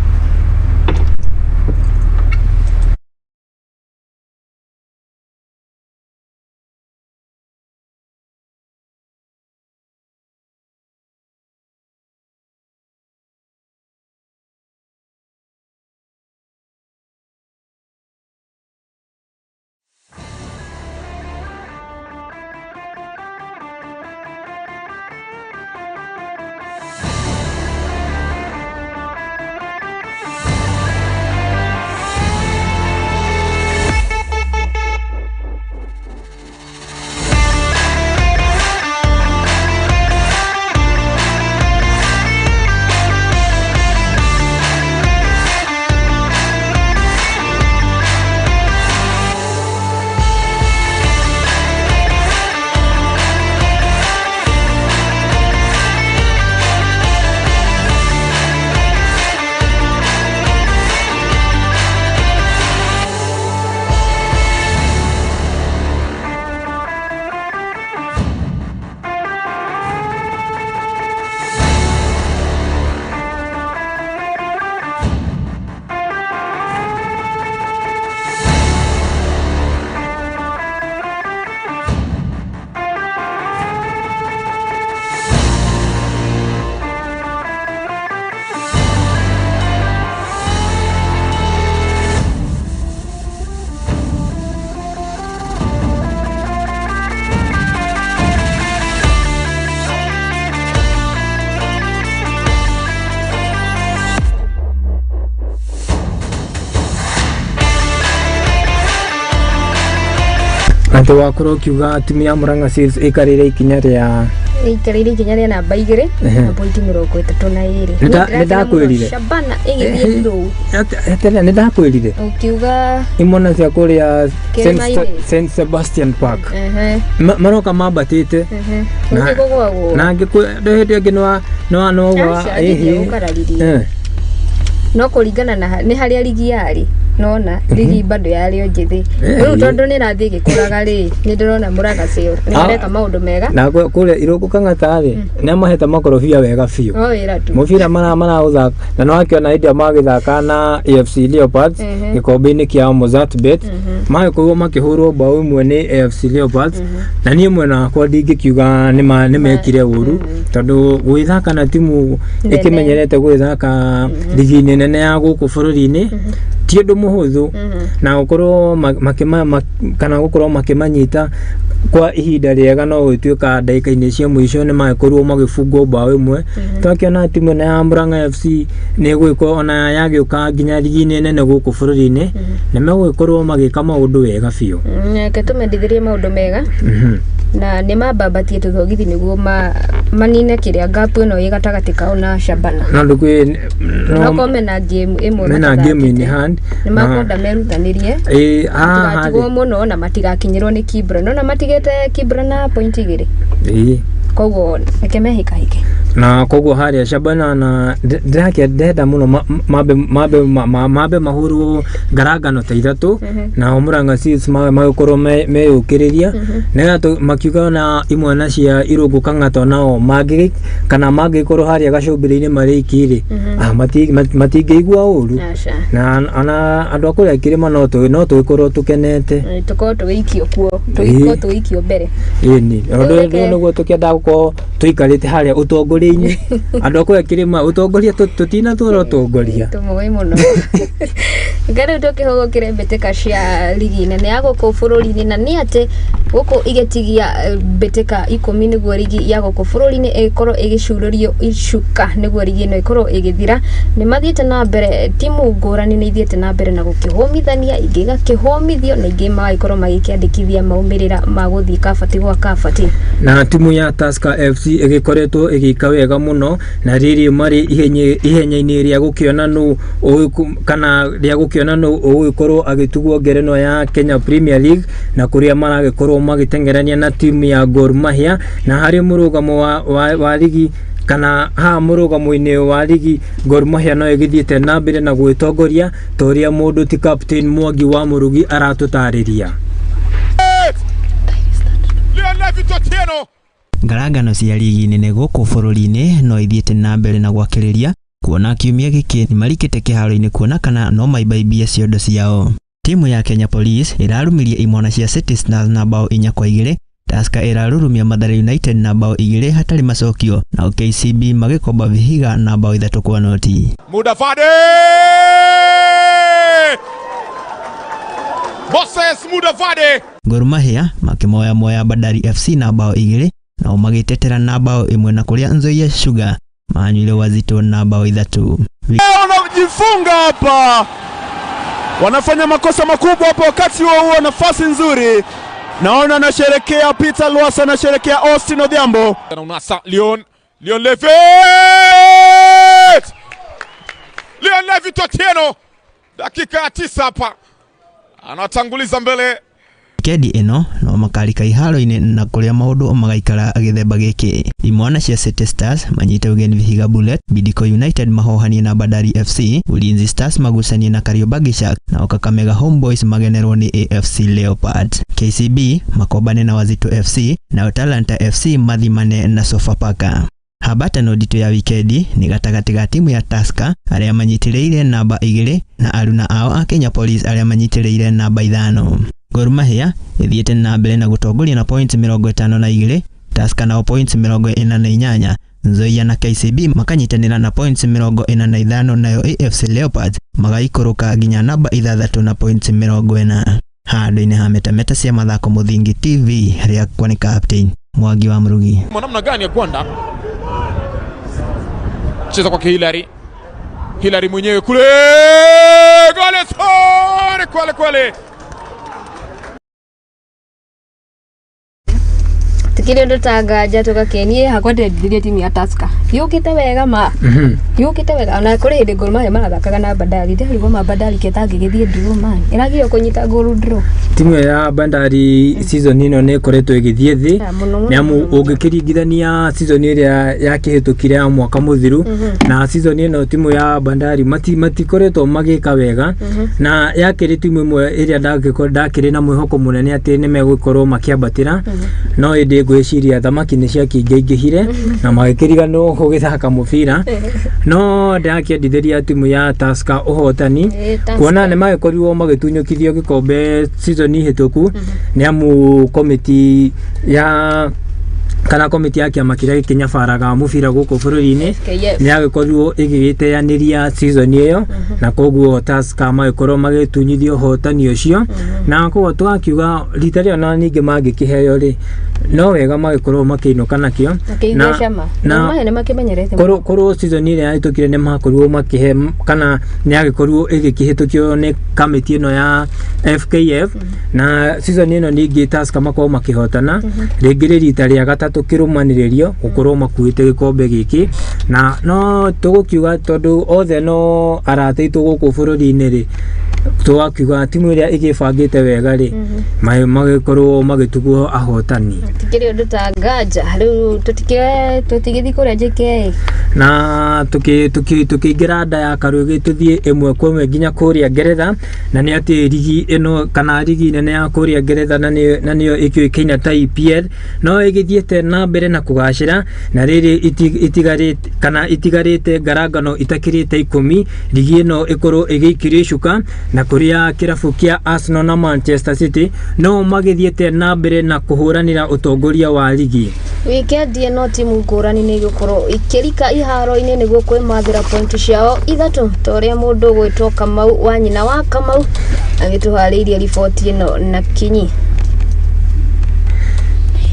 Atĩ wakorwo ũkiuga timu ya Murang'a Seals ĩikarĩire ikinya rĩa ĩikarĩire ikinya rĩa namba 2 na pointi 32. Nĩ ndakwĩrire Shabana ĩgĩthiĩ draw. Atĩrĩ, nĩ ndakwĩrire ũkiuga imwana cia kũrĩa Kĩrĩma-inĩ. St Sebastian Park maroka mambatĩte na na hĩndĩ ĩngĩ nĩwa Aca, ndingĩgũkararirie. No kũringana na nĩ harĩa ligi yarĩ, nona ligi bado yarĩ o njĩthĩ rĩu, tondũ nĩ ĩrathiĩ ĩgĩkũraga rĩ, nĩ ndĩrona Murang'a Seal nĩ mareka maũndũ mega. Na kũrĩa Irũngũ Kang'ata rĩ, nĩ amahete makorobia wega biũ. O wĩra tu. Mũbira maraũthaka na nĩ wakĩona hĩndĩ ĩyo magĩthaka na AFC Leopards gĩkombe-inĩ kĩa Mozart Bet, magĩkorwo makĩhũrwo bao 1 nĩ AFC Leopards, na niĩ mwena wakwa ndingĩkiuga nĩ mekire ũru, tondũ gwĩthaka na timu ĩkĩmenyerete gwĩthaka ligi-inĩ nene ya gũkũ bũrũri-inĩ ti ũndũ mũhũthũ, na gũkorwo kana gũkorwo makĩmanyita kwa ihinda rĩega, no gũtuĩka ndagĩka-inĩ cia mũico nĩ magĩkorirwo magĩbungwo bao 1. Twakĩona timu ĩno ya Murang'a FC nĩ ĩgũgĩkorwo ona yagĩũka nginya ligi-inĩ nene gũkũ bũrũri-inĩ, nĩ megũgĩkorwo magĩka maũndũ wega biũ. Reke tũmendithirie maũndũ mega, na nĩ mambambatie tũthogithi nĩguo manine kĩrĩa gap ĩno ĩ gatagatĩ kao na Shabana. No ndũkwĩ no mena game ĩmwe mena game in hand, nĩ makwenda merutanĩrie matigatigwo mũno na matigakinyĩrwo nĩ Kibra, nona matigĩte Kibra na point 2. Koguo reke mehĩkahĩke. Na koguo harĩa Shabana na ndĩrake ndenda mũno mambe mambe mambe mahũrwo ngarangano ta ithatũ, nao Murang'a Seals magĩkorwo meyũkĩrĩria nĩgetha makiuga na imwana cia Irũngũ Kang'ata nao mangĩ kana mangĩkorwo harĩa gacũmbĩrĩ-inĩ marĩ iki rĩ, matingĩigua ũru. Aca. Na ona andũ a kũrĩa kĩrĩma no tũgĩkorwo tũkenete. Tũkorwo tũgĩikio kuo, tũgĩkorwo tũgĩikio mbere. Ĩni ũndũ Reke- ũyũ nĩguo tũkĩendaga gũkorwo tũikarĩte harĩa ũtongoria-inĩ. Andũ a kũrĩa kĩrĩma ũtongoria tũtinatũra ũtongoria. Tũmũĩ mũno. Reke rĩu tũkĩhũgũkĩre mbĩtĩka cia rigi nene ya gũkũ bũrũri-inĩ, na nĩ atĩ gũkũ igĩtigia mbĩtĩka 10 nĩguo rigi ya gũkũ bũrũri-inĩ ĩkorwo ĩgĩcurũrio icuka nĩguo rigi ĩno ĩkorwo ĩgĩthira. Nĩ mathiĩte na mbere, timu ngũrani nĩ ithiĩte na mbere na gũkĩhũmithania, ingĩ igakĩhũmithio na ingĩ magagĩkorwo magĩkĩandĩkithia maumĩrĩra ma gũthiĩ kabati gwa kabati. Na timu ya Tusker FC ĩgĩkoretwo ĩgĩka wega mũno, na rĩrĩ marĩ ihenya-inĩ rĩa gũkĩona nũ kana rĩa gũkĩona nũ ũgũgĩkorwo agĩtugwo ngerenwa ya Kenya Premier League, na kũrĩa maragĩkorwo magĩteng'erania na timu ya Gor Mahia. Na harĩ mũrũgamo wa ligi kana haha mũrũgamo-inĩ wa ligi, Gor Mahia no ĩgĩthiĩte na mbere na gwĩtongoria ta ũrĩa mũndũ ti Captain Mwangi wa Mũrugi aratũtarĩria. Leon Levit Otieno. Ngarangano cia ligi nene gũkũ bũrũri-inĩ no ithiĩte na mbere na gwakĩrĩria, kuona kiumia gĩkĩ nĩmarikĩte kĩharo-inĩ kuona kana no maibaimbie ciondo ciao. Timu ya Kenya Police ĩrarumirie imwana cia City Stars na bao 4-2, Tusker ĩrarurumia Mathare United na bao 2 hatarĩ macokio, nao KCB magĩkomba Vihiga na bao 3-0. Mudavadi! Moses Mudavadi! Gor Mahia makĩmoya moya Bandari FC na bao 2, nao magĩtetera na bao 1, na kũrĩa Nzoia Sugar manyuire Wazito na bao 3. Wanajifunga hapa, wanafanya makosa makubwa hapo. Wakati huo huo nafasi nzuri, naona anasherekea Peter Lwasa, anasherekea Austin Odhiambo. Unasa Leon, Leon Levit! Leon Levit Otieno, dakika ya 9 hapa anatanguliza mbele. Wikendi ĩno no makarika iharo-inĩ na kũrĩa maũndũ magaikara gĩthemba gĩkĩ. Imwana cia City Stars manyite ũgeni Vihiga Bullet, Bidco United mahohanie na Bandari FC, Ulinzi Stars magucanie na Kariobangi Sharks, nao Kakamega Homeboys magenerwo nĩ AFC Leopards. KCB makombane na Wazito FC, nao Talanta FC mathimane na Sofapaka. Hambatano nditũ ya wikendi nĩ gatagatĩ ga timu ya Tusker arĩa manyitĩrĩire namba 2 na aruna ao a Kenya Police arĩa manyitĩrĩire namba 5. Gor Mahia ĩthiĩte na mbere na gũtongoria na points 52, Tusker nao points 48, Nzoia na KCB makanyitanĩra na points 45, nayo AFC Leopards magaikũrũka nginya namba 6 na points 40. Handũ-inĩ ha metameta cia mathako Mũthingi TV, rĩakwa nĩ Captain Mwangi wa Mũrugi. Namna gani ya Gwanda cheza kwake Hillary, Hillary mwenyewe kule, gole sore kwale kwale. Tikiri ũndũ ta nganja tũgakenie hakwa ndendithirie timu ya Tusker yũkĩte wega ma yũkĩte wega, ona kũrĩ hĩndĩ Gor Mahia marathakaga na Bandari, ndĩrarigwo ma Bandari ketangĩgĩthiĩ draw man ĩragĩrio kũnyita goal draw. Timu ya Bandari season ĩno nĩ ĩkoretwo ĩgĩthiĩ thĩ, nĩ amu ũngĩkĩringithania season ĩrĩa yakĩhĩtũkire ya mwaka mũthiru na season ĩno, timu ya Bandari matikoretwo magĩka wega, na yakĩrĩ timu ĩmwe ĩrĩa ndakĩrĩ na mwĩhoko mũnene atĩ nĩ megũkorwo makĩambatĩra, no ĩndĩ ngwĩciria thamaki nĩ ciakĩingaingĩhire na magĩkĩriganĩrwo gũgĩthaka mũbira. No ndĩrakĩendithĩria timu ya Tusker ũhotani, kuona nĩ magĩkorirwo magĩtunyũkithio gĩkombe season hĩtũku, nĩ amu komiti ya kana komiti ya kĩama kĩrĩa gĩkĩnyabaraga mũbira gũkũ bũrũri-inĩ nĩ yagĩkorirwo ĩgĩgĩteanĩria season ĩyo, na koguo Tusker magĩkorwo magĩtunyithio ũhotani ũcio, na koguo tũgakiuga rita rĩo na ningĩ mangĩkĩheo rĩ, no wega magĩkorwo makĩinũka nakĩo. Na korwo season ĩrĩa yahĩtũkire nĩ makorirwo makĩhe kana nĩ yagĩkorirwo ĩgĩkĩhĩtũkio nĩ kamĩtĩ ĩno ya FKF, na season ĩno ningĩ Tusker makorwo makĩhotana rĩngĩ rĩ rita rĩa gatatũ kĩrũmanĩrĩrio gũkorwo makuĩte gĩkombe gĩkĩ, na no tũgũkiuga tondũ othe no arata aitũ gũkũ bũrũri-inĩ rĩ, Tũgakiuga timu ĩrĩa ĩgĩbangĩte wega rĩ, magĩkorwo magĩtugwo ahotani. Tikĩrĩ ũndũ ta nganja rĩu, tũtigĩthiĩ kũrĩa JKA. Na tukĩingĩra nda ya karũgĩ, tũthiĩ ĩmwe kwa ĩmwe nginya kũrĩa Ngeretha, na nĩ atĩ rigi ĩno kana rigi nene ya kũrĩa Ngeretha na nĩyo ĩkĩũĩkaine ta EPL no ĩgĩthiĩte na mbere na kũgacĩra, na rĩrĩ itigarĩte kana itigarĩte ngarangano itakĩrĩte 10 rigi ĩno ĩkorwo ĩgĩikĩrio icuka, na kũrĩa kĩrabu kĩa Arsenal na Manchester City no magĩthiĩte na mbere na kũhũranĩra ũtongoria wa rigi. Wikendi ĩno timu ngũrani nĩ igũkorwo ikĩrika iharo-inĩ nĩguo kwĩmathĩra pointi ciao 3, ta ũrĩa mũndũ ũgwĩtwo Kamau wa nyina wa Kamau agĩtũharĩirie riboti ĩno na kinyi.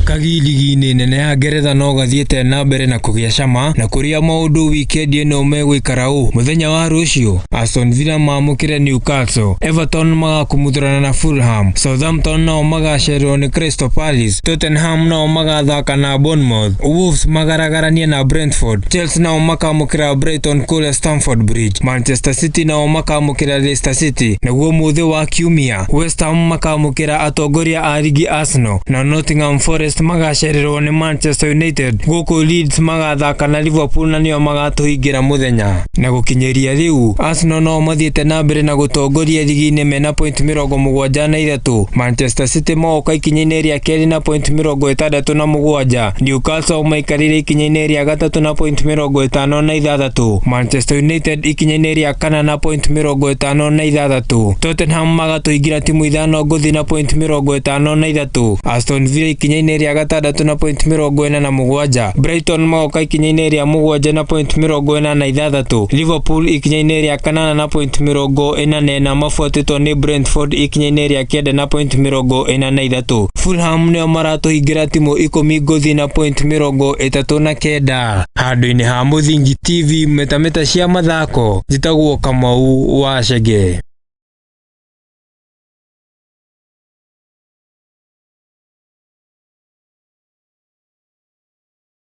Kagi ligi-inĩ nene ya Ngeretha no gathiĩte na mbere na kũgĩa cama, na kũrĩa maũndũ wikendi ĩno megũikara ũũ: mũthenya wa rũciũ Aston Villa mamũkĩre Newcastle, Everton magakumuthũrana na Fulham, Southampton nao magacererwo nĩ Crystal Palace, Tottenham nao magathaka na Bournemouth, Wolves magaragaranie na Brentford, Chelsea nao makamũkĩra Brighton kũrĩa Stamford Bridge, Manchester City nao makamũkĩra Leicester City, naguo mũthĩ wa kiumia West Ham makamũkĩra atongoria a ligi Arsenal, na Nottingham Forest magacererwo nĩ Manchester United, gũkũ Leeds magathaka na Liverpool na nĩo magatũhingĩra mũthenya. Na gũkinyĩria rĩu Arsenal no mathiĩte na mbere na gũtongoria ligi-inĩ mena point 73, Manchester City moka ikinya-inĩ rĩa kerĩ na point 67, Newcastle maikarĩire ikinya-inĩ rĩa gatatũ na point 56, Manchester United ikinya-inĩ rĩa kana na point 56, Tottenham magatũingĩra timu 5 ngũthi na point 53, Aston Villa ikinya-inĩ rĩa gatandatũ na point 47, Brighton magoka ikinya-inĩ rĩa 7 na point 46, Liverpool ikinya-inĩ rĩa 8 na point 44, mabuatĩtwo nĩ Brentford ikinya-inĩ rĩa 9 na point 43. Fulham nĩo maratũhingĩra timu 10 ngũthi na point 39. Handũ-inĩ ha Mũthingi TV metameta cia mathako, njĩtagwo Kamau wa Chege.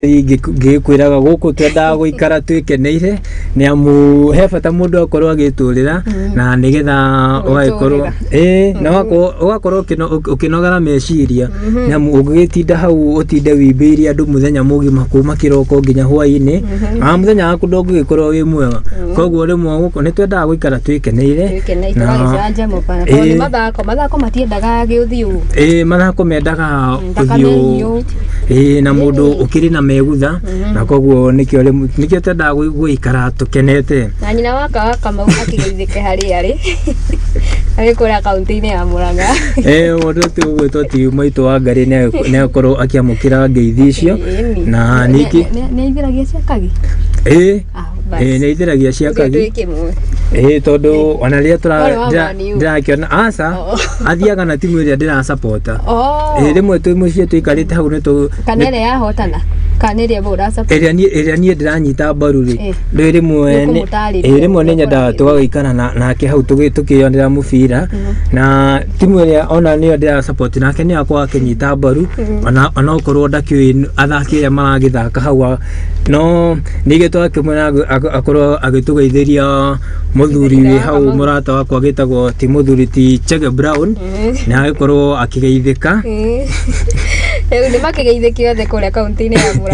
Ngĩkwĩraga gũkũ twendaga gũikara twĩkeneire, nĩ amu he bata mũndũ akorwo agĩtũrĩra, na nĩgetha ũgagĩkorwo na ũgakorwo ũkĩnogora meciria, nĩ amu ũngĩgĩtinda hau ũtinde wĩimbĩire andũ mũthenya mũgima kuma kĩroko nginya hwaĩ-inĩ, mũthenya waku ndũngĩgĩkorwo wĩ mwega. Koguo rĩmwe gũkũ nĩ twendaga gũikara twĩkeneire. Mathako matiendaga gĩũthiũ. Mathako mendaga ũthiũ na mũndũ ũkĩrĩ na megutha, na koguo nĩkĩo twendaga gũikara tũkenete. Na nyina wa Kamau akĩgeithĩke harĩa arĩ agĩkũra kaunti-inĩ ya Murang'a. Mũndũ ti ũgwĩtwo ti maitũ wa Ngarĩ nĩ akorwo akĩamũkĩra ngeithi icio, na ningĩ nĩ aithĩragia cia Kagi. Nĩ aithĩragia cia Kagi. Tondũ ona rĩrĩa ndĩrakĩona aca athiaga na timu ĩrĩa ndĩrasapota. Rĩmwe twĩ mũciĩ tũikarĩte hau nĩ kana ĩrĩa yahotana kana ĩrĩa ũrasupport, ĩrĩa niĩ ndĩranyita mbaru rĩ, rĩmwe nĩ nyendaga tũgagĩikara nake hau tũkĩyonera mũbira, na timu ĩrĩa ona nĩyo ndĩrasupport nake nĩ akorwo akĩnyita mbaru, ona okorwo ndakĩũĩ athaki arĩa maragĩthaka hau, no ningĩ twakĩmwĩra akorwo agĩtũgeithĩria mũthuri wĩ hau mũrata wakwa agĩtagwo ti mũthuri ti Chege Brown, na agĩkorwo akĩgeithĩka. Rĩu nĩ makĩgeithĩke othe kũrĩa kaunti-inĩ ya Murang'a.